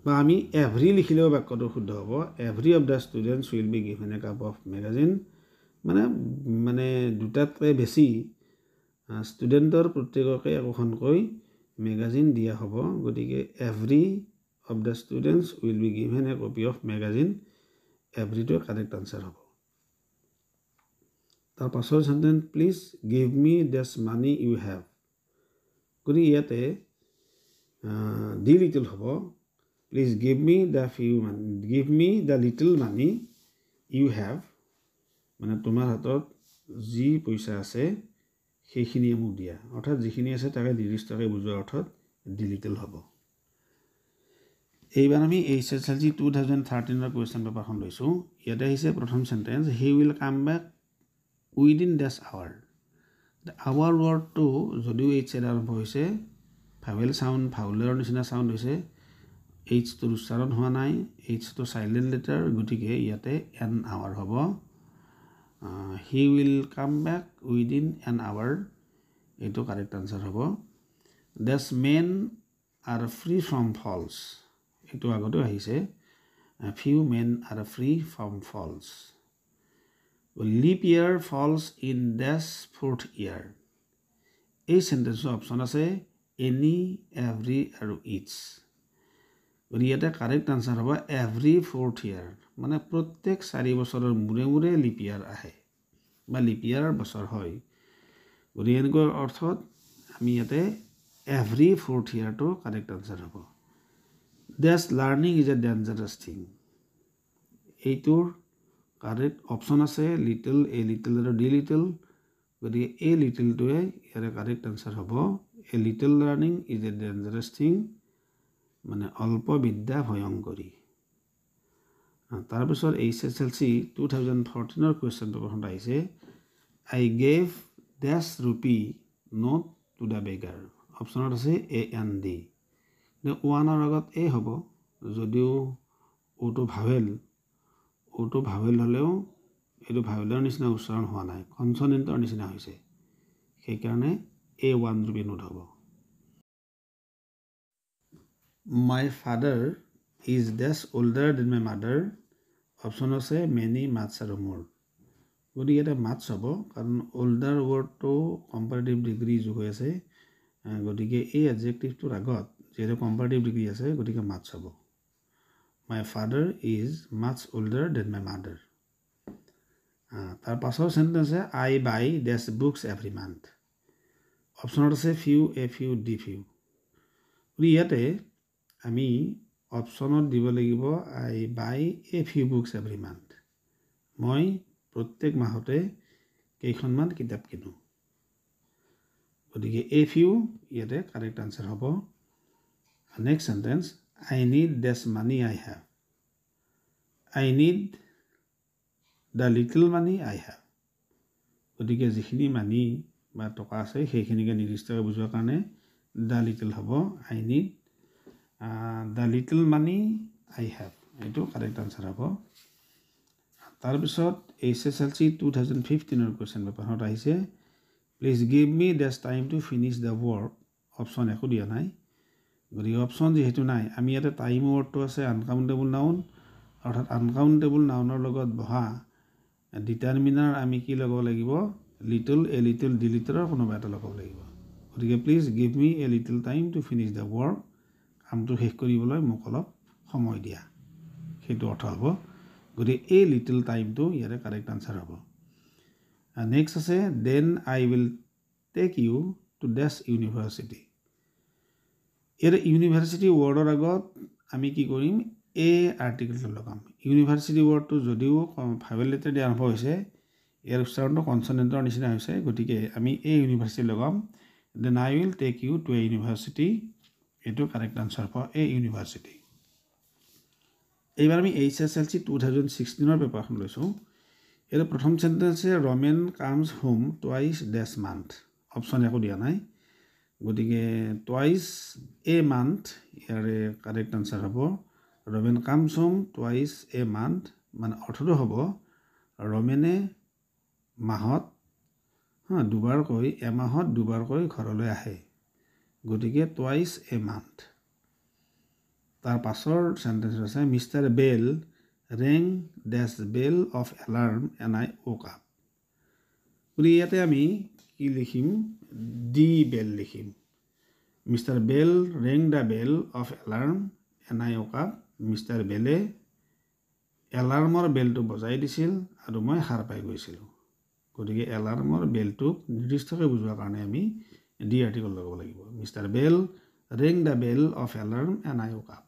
Speaker 1: বা আমি এভৰি লিখিলেও বাক্যটো শুদ্ধ হ'ব। Every of the students will be given a cup of magazine মানে মানে দুটাতকৈ বেছি ষ্টুডেণ্টৰ প্ৰত্যেককে একোখনকৈ মেগাজিন দিয়া হ'ব। গতিকে every of the students will be given a copy of magazine, এভৰিটোৱে correct answer হ'ব। তাৰ পাছৰ sentence, please give me dash money you have. গতিকে ইয়াতে the little হ'ব। Please give me the few money, give me the little money you have, মানে তোমাৰ হাতত যি পইচা আছে সেইখিনিয়ে মোক দিয়া, অৰ্থাৎ যিখিনি আছে তাকে নিৰ্দিষ্টকৈ বুজোৱাৰ অৰ্থত the little হ'ব। এইবাৰ আমি এইচ এছ এল চি 2013ৰ কুৱেশ্যন পেপাৰখন লৈছোঁ। ইয়াতে আহিছে প্ৰথম sentence, he will come back within dash hour. Hour ৱৰ্ডটো যদিও এইচ এৰ আৰম্ভ হৈছে, ভাৱেল চাউণ্ড, ভাউলেৰ নিচিনা চাউণ্ড হৈছে, এইচটোৰ উচ্চাৰণ হোৱা নাই, এইচটো চাইলেণ্ট লেটাৰ, গতিকে ইয়াতে এন আৱাৰ হ'ব। He will come back within an hour, এইটো কাৰেক্ট আনচাৰ হ'ব। Dash men are free from faults, এইটো আগতেও আহিছে, few men are free from faults. Leap year falls in dash fourth year. এই চেণ্টেন্সৰ অপশ্যন আছে এনি, এভৰি আৰু ইটছ। গতিকে ইয়াতে কাৰেক্ট আনচাৰ হ'ব এভৰি ফ'ৰ্থ ইয়াৰ, মানে প্ৰত্যেক 4 বছৰৰ মূৰে মূৰে লিপ ইয়াৰ আহে বা লিপ ইয়াৰ বছৰ হয়। গতিকে এনেকুৱা অৰ্থত আমি ইয়াতে এভৰি ফ'ৰ্থ ইয়াৰটো কাৰেক্ট আনচাৰ হ'ব। Dash learning is a dangerous thing, এইটোৰ কাৰেক্ট অপশ্যন আছে লিটল, এ লিটল আৰু ডি লিটল। গতিকে এই লিটলটোৱে ইয়াৰে কাৰেক্ট আনচাৰ হ'ব। A little learning is a dangerous thing মানে অল্প বিদ্যা ভয়ংকৰী। তাৰপিছত এইচ এছ এল চি 2014ৰ কুৱেশ্যন পেপাৰখনত আহিছে, I gave dash rupee note to the beggar. অপশ্যনত আছে এ এন ডি। ওৱানৰ আগত এ হ'ব, যদিও অ'টো ভাৱেল, অ'টো ভাৱেল হ'লেও এইটো ভাৱেলৰ নিচিনা উচ্চাৰণ হোৱা নাই, কনচনেণ্টৰ নিচিনা হৈছে, সেইকাৰণে এ ওৱান ৰুপি নোট হ'ব। My father is dash older than my mother. Option আছে মেনি, মাছ আৰু মোৰ। গতিকে ইয়াতে মাছ হ'ব, কাৰণ অল্ডাৰ ৱৰ্ডটো কম্পাৰেটিভ ডিগ্ৰী যোগ হৈ আছে, গতিকে এই এডজেক্টিভটোৰ আগত যিহেতু কম্পাৰেটিভ ডিগ্ৰী আছে, গতিকে মাছ হ'ব। My father is much older than my mother. তাৰ পাছৰ চেণ্টেঞ্চ আছে I buy dash books every month. অপশ্যনত আছে few, a few, the few. গতিকে ইয়াতে আমি অপশ্যনত দিব লাগিব I buy a few books every month, মই প্ৰত্যেক মাহতে কেইখনমান কিতাপ কিনো। গতিকে এ ফিউ ইয়াতে কাৰেক্ট আনচাৰ হ'ব। Next sentence, I need dash money I have. I need the little money I have. গতিকে যিখিনি মানি বা টকা আছে সেইখিনিকে নিৰ্দিষ্টকৈ বুজোৱাৰ কাৰণে The little হ'ব। I need the little money I have, এইটো কাৰেক্ট আনচাৰ হ'ব। তাৰপিছত HSLC 2015ৰ কুৱেশ্যন পেপাৰখনত আহিছে, please give me dash time to finish the work. Option একো দিয়া নাই, গতিকে অপশ্যন যিহেতু নাই, আমি ইয়াতে টাইম ৱৰ্ডটো আছে আনকাউণ্টেবল নাউন, অৰ্থাৎ আনকাউণ্টেবল নাউনৰ লগত বহা ডিটাৰমিনাৰ আমি কি লগাব লাগিব? লিটল, এ লিটল, দি লিটলৰ কোনোবা এটা লগাব লাগিব। গতিকে please give me a little time to finish the work, কামটো শেষ কৰিবলৈ মোক অলপ সময় দিয়া, সেইটো অৰ্থ হ'ব। গতিকে এই লিটল টাইমটো ইয়াৰে কাৰেক্ট আনচাৰ হ'ব। নেক্সট আছে, then I will take you to dash university. ইয়াতে ইউনিভাৰ্চিটি ৱৰ্ডৰ আগত আমি কি কৰিম? এ আৰ্টিকেলটো লগাম। ইউনিভাৰ্চিটি ৱৰ্ডটো যদিও ভাৱেল লেটাৰ দি আৰম্ভ হৈছে, ইয়াৰ উচ্চাৰণটো কনচনেণ্টৰ নিচিনা হৈছে, গতিকে আমি এ ইউনিভাৰ্চিটি লগাম। Then I will take you to a university, এইটো কাৰেক্ট আনচাৰ হ'ব, এ ইউনিভাৰ্চিটি। এইবাৰ আমি HSLC 2016ৰ পেপাৰখন লৈছোঁ। ইয়াৰ প্ৰথম চেণ্টেঞ্চ আছে, Ramen comes home twice dash month. Option একো দিয়া নাই, গতিকে টুৱাইচ এ মান্থ ইয়াৰে কাৰেক্ট আনচাৰ হ'ব। Ramen comes home twice a month মানে অৰ্থটো হ'ব ৰমেনে মাহত দুবাৰকৈ, এমাহত দুবাৰকৈ ঘৰলৈ আহে, গতিকে টুৱাইচ এ মান্থ। তাৰ পাছৰ চেণ্টেঞ্চ আছে, Mister Bell rang dash bell of alarm and I woke up. গতিকে ইয়াতে আমি কি লিখিম? দি বেল লিখিম। Mister Bell rang the bell of alarm and I woke up. Mister বেলে এলাৰ্মৰ বেলটো বজাই দিছিল আৰু মই সাৰ পাই গৈছিলোঁ। গতিকে এলাৰ্মৰ বেলটোক নিৰ্দিষ্টকৈ বুজোৱাৰ কাৰণে আমি দি আৰ্টিকল লগাব লাগিব। Mister Bell rang the bell of alarm and I woke up.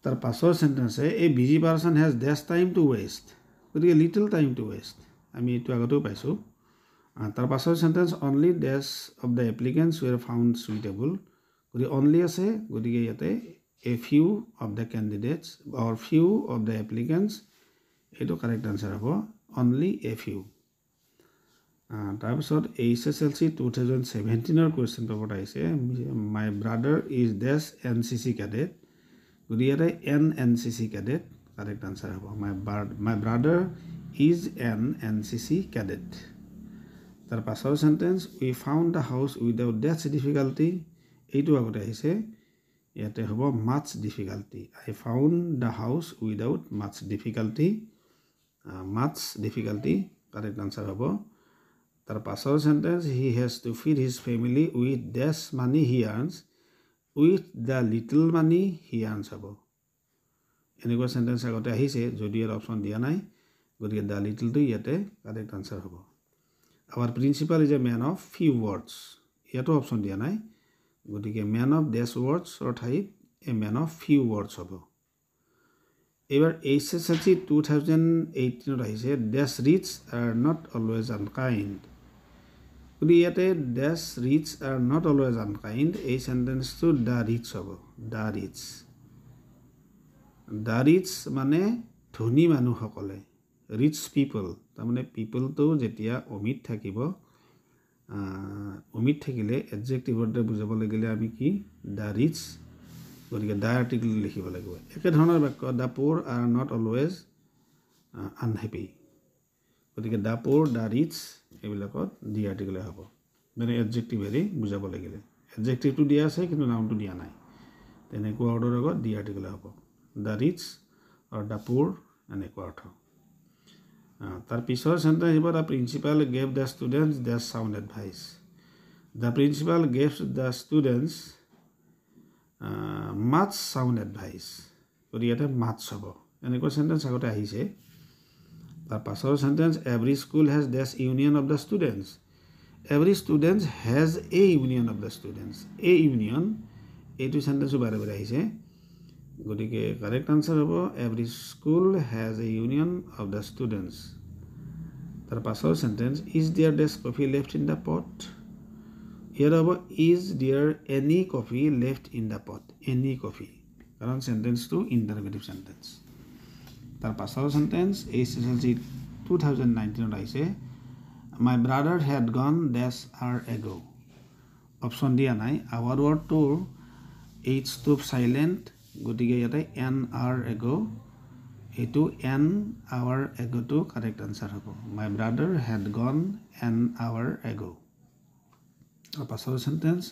Speaker 1: তাৰ পাছৰ sentence, a busy person has dash time to waste. গতিকে লিটল টাইম টু ৱেষ্ট, আমি এইটো আগতেও পাইছোঁ। তাৰ পাছৰ sentence, only dash of the applicants were found suitable. গতিকে অনলি আছে, গতিকে ইয়াতে a few of the candidates or few of the applicants, এইটো কাৰেক্ট আনচাৰ হ'ব, অনলি এ ফিউ। তাৰপিছত HSLC 2017ৰ কুৱেশ্যন পেপাৰত আহিছে, my brother is dash NCC cadet. গতিকে ইয়াতে an NCC cadet correct answer হ'ব। My brother is an NCC cadet. তাৰ পাছৰ sentence, we found the house without dash difficulty, এইটো আগতে আহিছে, ইয়াতে হ'ব much difficulty. I found the house without much difficulty, much difficulty correct answer হ'ব। তাৰ পাছৰ sentence, he has to feed his family with dash money he earns, with the little money he earns হ'ব। এনেকুৱা চেণ্টেঞ্চ আগতে আহিছে, যদি ইয়াৰ অপশ্যন দিয়া নাই, গতিকে the লিটলটো ইয়াতে কাৰেক্ট আনচাৰ হ'ব। Our principal is a man of few words, ইয়াতো অপশ্যন দিয়া নাই, গতিকে মেন অফ ডেছ ৱৰ্ডছৰ ঠাইত a man of few words হ'ব। এইবাৰ HSLC 2018ত আহিছে, dash rich are not always unkind. গতিকে ইয়াতে dash rich are not always unkind, এই চেণ্টেঞ্চটো the rich হ'ব। The rich, the rich মানে ধনী মানুহসকলে, ৰিচ পিপল, তাৰমানে পিপলটো যেতিয়া অমিত থাকিব, অমিত থাকিলে এডজেক্টিভৰ দৰে বুজাব লাগিলে আমি কি the rich, গতিকে the article লিখিব লাগিব। একেধৰণৰ বাক্য, the poor are not always unhappy, গতিকে the poor, the rich এইবিলাকত দি আৰ্টিকলে হ'ব, মানে এডজেক্টিভেৰে বুজাব লাগিলে। এডজেক্টিভটো দিয়া আছে কিন্তু নাউনটো দিয়া নাই, তেনেকুৱা অৰ্ডাৰৰ আগত দি আৰ্টিকলে হ'ব, the rich আৰু the poor এনেকুৱা অৰ্থ। তাৰ পিছৰ চেণ্টেঞ্চ আহিব, the principal gave the students dash sound advice. The principal gave the students much sound advice, গতিকে ইয়াতে মাছ হ'ব, এনেকুৱা চেণ্টেঞ্চ আগতে আহিছে। তাৰ পাছৰ sentence, every school has dash union of the students. Every students has a union of the students, a union, এইটো চেণ্টেঞ্চো বাৰে বাৰে আহিছে, গতিকে কাৰেক্ট আনচাৰ হ'ব every school has a union of the students. তাৰ পাছৰ sentence, is there dash coffee left in the pot. ইয়াত হ'ব is there any coffee left in the pot, any coffee, কাৰণ চেণ্টেঞ্চটো ইণ্টাৰগেটিভ চেণ্টেঞ্চ। তাৰ পাছৰ চেণ্টেঞ্চ HSLC 2019ত আহিছে, my brother had gone dash hour ago. Option দিয়া নাই। আৱাৰ ৱৰ্ডটোৰ এইচটো চাইলেণ্ট, গতিকে ইয়াতে এন আৱাৰ এগ', এইটো এন আৱাৰ এগ'টো কাৰেক্ট আনচাৰ হ'ব। My brother had gone an hour ago. পাছৰ sentence,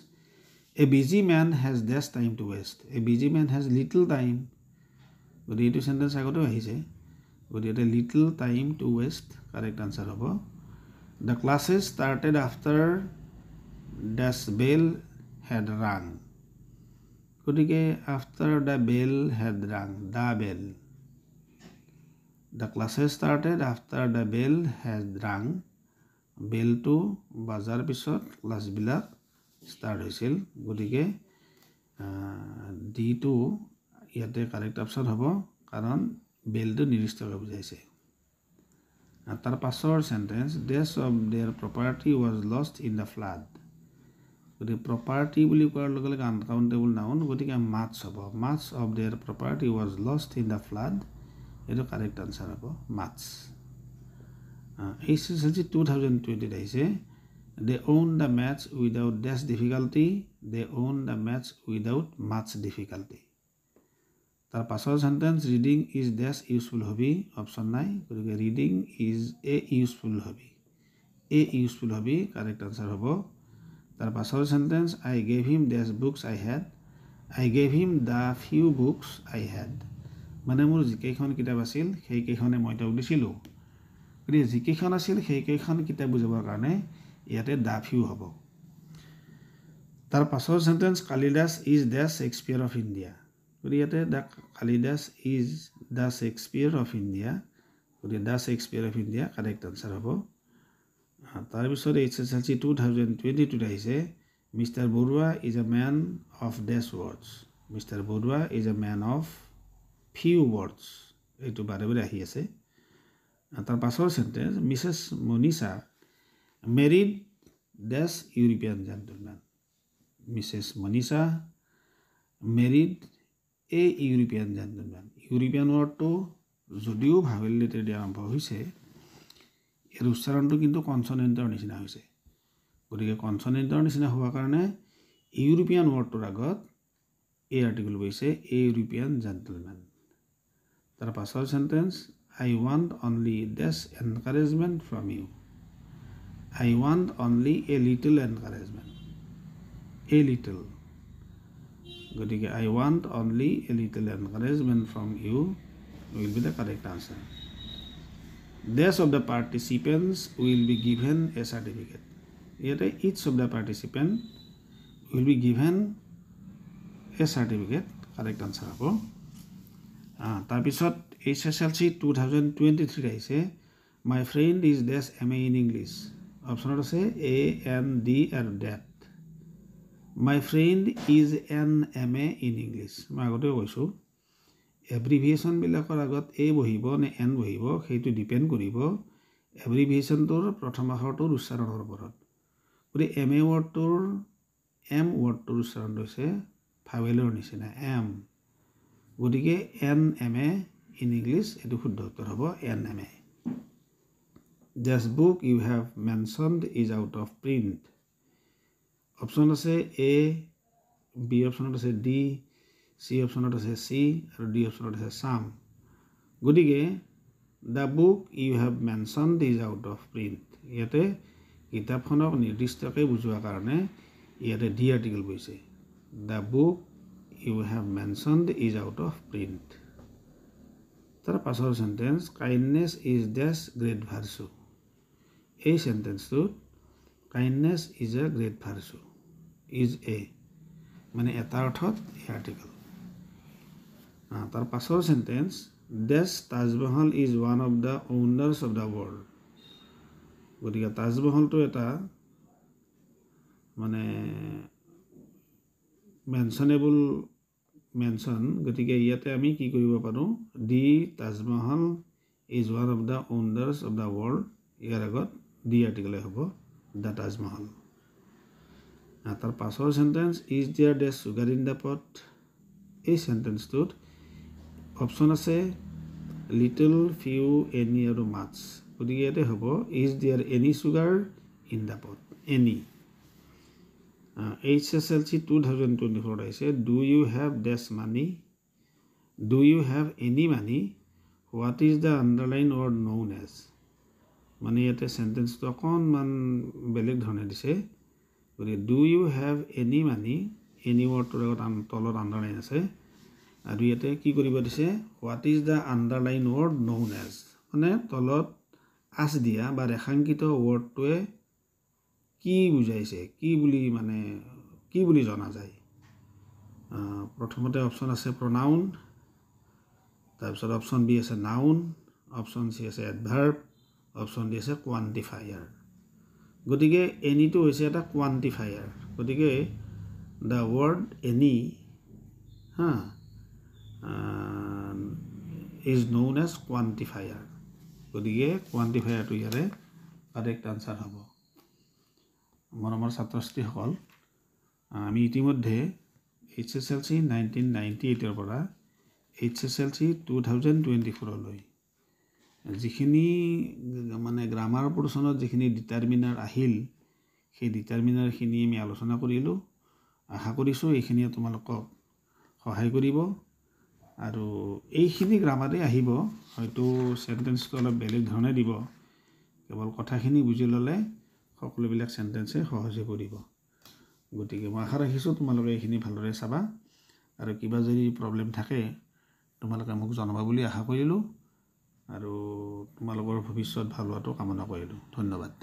Speaker 1: a busy man has dash time to waste. A busy man has little time, গতিকে এইটো চেণ্টেঞ্চ আগতেও আহিছে, গতিকে ইয়াতে little time to waste correct answer হ'ব। The classes started after dash bell had rung, গতিকে after the bell had rung, the bell. The classes started after the bell had rung, বেলটো বাজাৰ পিছত ক্লাছবিলাক ষ্টাৰ্ট হৈছিল, গতিকে ডিটো ইয়াতে কাৰেক্ট অপশ্যন হ'ব, কাৰণ বেলটো নিৰ্দিষ্টকৈ বুজাইছে। তাৰ পাছৰ sentence, dash of their property was lost in the flood, গতিকে প্ৰপাৰ্টি বুলি কোৱাৰ লগে লগে আনকাউণ্টেবল নাউন, গতিকে মাছ হ'ব। Much of their property was lost in the flood, এইটো কাৰেক্ট আনচাৰ হ'ব, মাছ। H S L C 2020 আহিছে, they won the match without dash difficulty, they won the match without much difficulty. তাৰ পাছৰ sentence, reading is dash useful hobby, option নাই, গতিকে reading is a useful hobby, a useful hobby correct answer হ'ব। তাৰ পাছৰ sentence, I gave him dash books I had, I gave him the few books I had, মানে মোৰ যিকেইখন কিতাপ আছিল সেইকেইখনে মই তেওঁক দিছিলোঁ, গতিকে যিকেইখন আছিল সেইকেইখন কিতাপ বুজাবৰ কাৰণে ইয়াতে the few হ'ব। তাৰ পাছৰ sentence, Kalidas is dash Shakespeare of India, গতিকে ইয়াতে the Kalidas is the Shakespeare of India, গতিকে the Shakespeare of India correct answer হ'ব। তাৰপিছত H S L C 2022 আহিছে, Mister Barua is a man of dash words, Mister Barua is a man of few words, এইটো বাৰে বাৰে আহি আছে। তাৰ পাছৰ sentence, Mrs Manisha married dash European gentleman, Mrs Manisha married a European gentleman. European ৱৰ্ডটো যদিও ভাৱেল লেটাৰ দি আৰম্ভ হৈছে, ইয়াৰ উচ্চাৰণটো কিন্তু কনচনেণ্টৰ নিচিনা হৈছে, গতিকে কনচনেণ্টৰ নিচিনা হোৱাৰ কাৰণে ইউৰোপিয়ান ৱৰ্ডটোৰ আগত এই আৰ্টিকল বহিছে, এ ইউৰোপিয়ান জেণ্টলমেন। তাৰ পাছৰ sentence, I want only dash encouragement from you, I want only a little encouragement, a little, গতিকে I want only a little encouragement from you will be the correct answer. Dash of the participants will be given a certificate, ইয়াতে each of the participant will be given a certificate correct answer হ'ব। তাৰপিছত H S L C 2023 আহিছে, my friend is dash M A in English, অপশ্যনত আছে এ এন ডি আৰু that. My friend is an M A in English, মই আগতেও কৈছোঁ এব্ৰিভিয়েশ্যনবিলাকৰ আগত এ বহিব নে এন বহিব সেইটো ডিপেণ্ড কৰিব এব্ৰিভিয়েশ্যনটোৰ প্ৰথম আখৰটোৰ উচ্চাৰণৰ ওপৰত। গতিকে এম এ ৱৰ্ডটোৰ এম ৱৰ্ডটোৰ উচ্চাৰণটো হৈছে ভাৱেলৰ নিচিনা এম, গতিকে an M A in English এইটো শুদ্ধ উত্তৰ হ'ব an M A. Dash book you have mentioned is out of print, option আছে এ, বি অপশ্যনত আছে ডি, চি অপশ্যনত আছে চি আৰু ডি অপশ্যনত আছে চাম, গতিকে the book you have mentioned is out of print, ইয়াতে কিতাপখনক নিৰ্দিষ্টকৈ বুজোৱাৰ কাৰণে ইয়াতে ডি আৰ্টিকেল বহিছে, the book you have mentioned is out of print. তাৰ পাছৰ sentence, kindness is dash great virtue, এই চেণ্টেঞ্চটোত kindness is a great virtue, is a মানে এটা অৰ্থত এই আৰ্টিকেল। তাৰ পাছৰ sentence, dash Taj Mahal is one of the wonders of the world, গতিকে তাজমহলটো এটা মানে মেনশ্যনেবল মেনশ্যন, গতিকে ইয়াতে আমি কি কৰিব পাৰোঁ, the Taj Mahal is one of the wonders of the world, ইয়াৰ আগত ডি আৰ্টিকেলে হ'ব the Taj Mahal. তাৰ পাছৰ sentence, is there dash sugar in the pot, এই চেণ্টেঞ্চটোত অপশ্যন আছে লিটল, ফিউ, এনি আৰু মাছ, গতিকে ইয়াতে হ'ব is there any sugar in the pot, any. HSLC 2024ত আহিছে। Do you have dash money? Do you have any money? What is the underline word known as? মানে ইয়াতে চেণ্টেন্সটো অকণমান বেলেগ ধৰণে দিছে। গতিকে do you have any money, any ৱৰ্ডটোৰ আগত তলত আণ্ডাৰলাইন আছে আৰু ইয়াতে কি কৰিব দিছে? What is the underline word known as, মানে তলত আঁচ দিয়া বা ৰেখাংকিত ৱৰ্ডটোৱে কি বুজাইছে, কি বুলি, মানে কি বুলি জনা যায়। প্ৰথমতে অপশ্যন আছে প্ৰনাউন, তাৰপিছত অপশ্যন বি আছে নাউন, অপশ্যন চি আছে এডভাৰ্ব, অপশ্যন ডি আছে কোৱান্টিফায়াৰ। গতিকে এনিটো হৈছে এটা কোৱান্টিফায়াৰ। গতিকে the word any হা is known as quantifier. গতিকে কোৱান্টিফায়াৰটো ইয়াৰে কাৰেক্ট আনচাৰ হ'ব। মৰমৰ ছাত্ৰ ছাত্ৰীসকল, আমি ইতিমধ্যে HSLC 1998ৰ পৰা HSLC 2024লৈ যিখিনি মানে গ্ৰামাৰ পৰ্চনত যিখিনি ডিটাৰমিনাৰ আহিল, সেই ডিটাৰমিনাৰখিনি আমি আলোচনা কৰিলোঁ। আশা কৰিছোঁ এইখিনিয়ে তোমালোকক সহায় কৰিব আৰু এইখিনি গ্ৰামাৰেই আহিব, হয়তো চেণ্টেন্সটো অলপ বেলেগ ধৰণে দিব। কেৱল কথাখিনি বুজি ল'লে সকলোবিলাক চেণ্টেন্সে সহজে কৰিব। গতিকে মই আশা ৰাখিছোঁ তোমালোকে এইখিনি ভালদৰে চাবা আৰু কিবা যদি প্ৰব্লেম থাকে তোমালোকে মোক জনাবা বুলি আশা কৰিলোঁ আৰু তোমালোকৰ ভৱিষ্যত ভাল হোৱাটো কামনা কৰিলোঁ। ধন্যবাদ।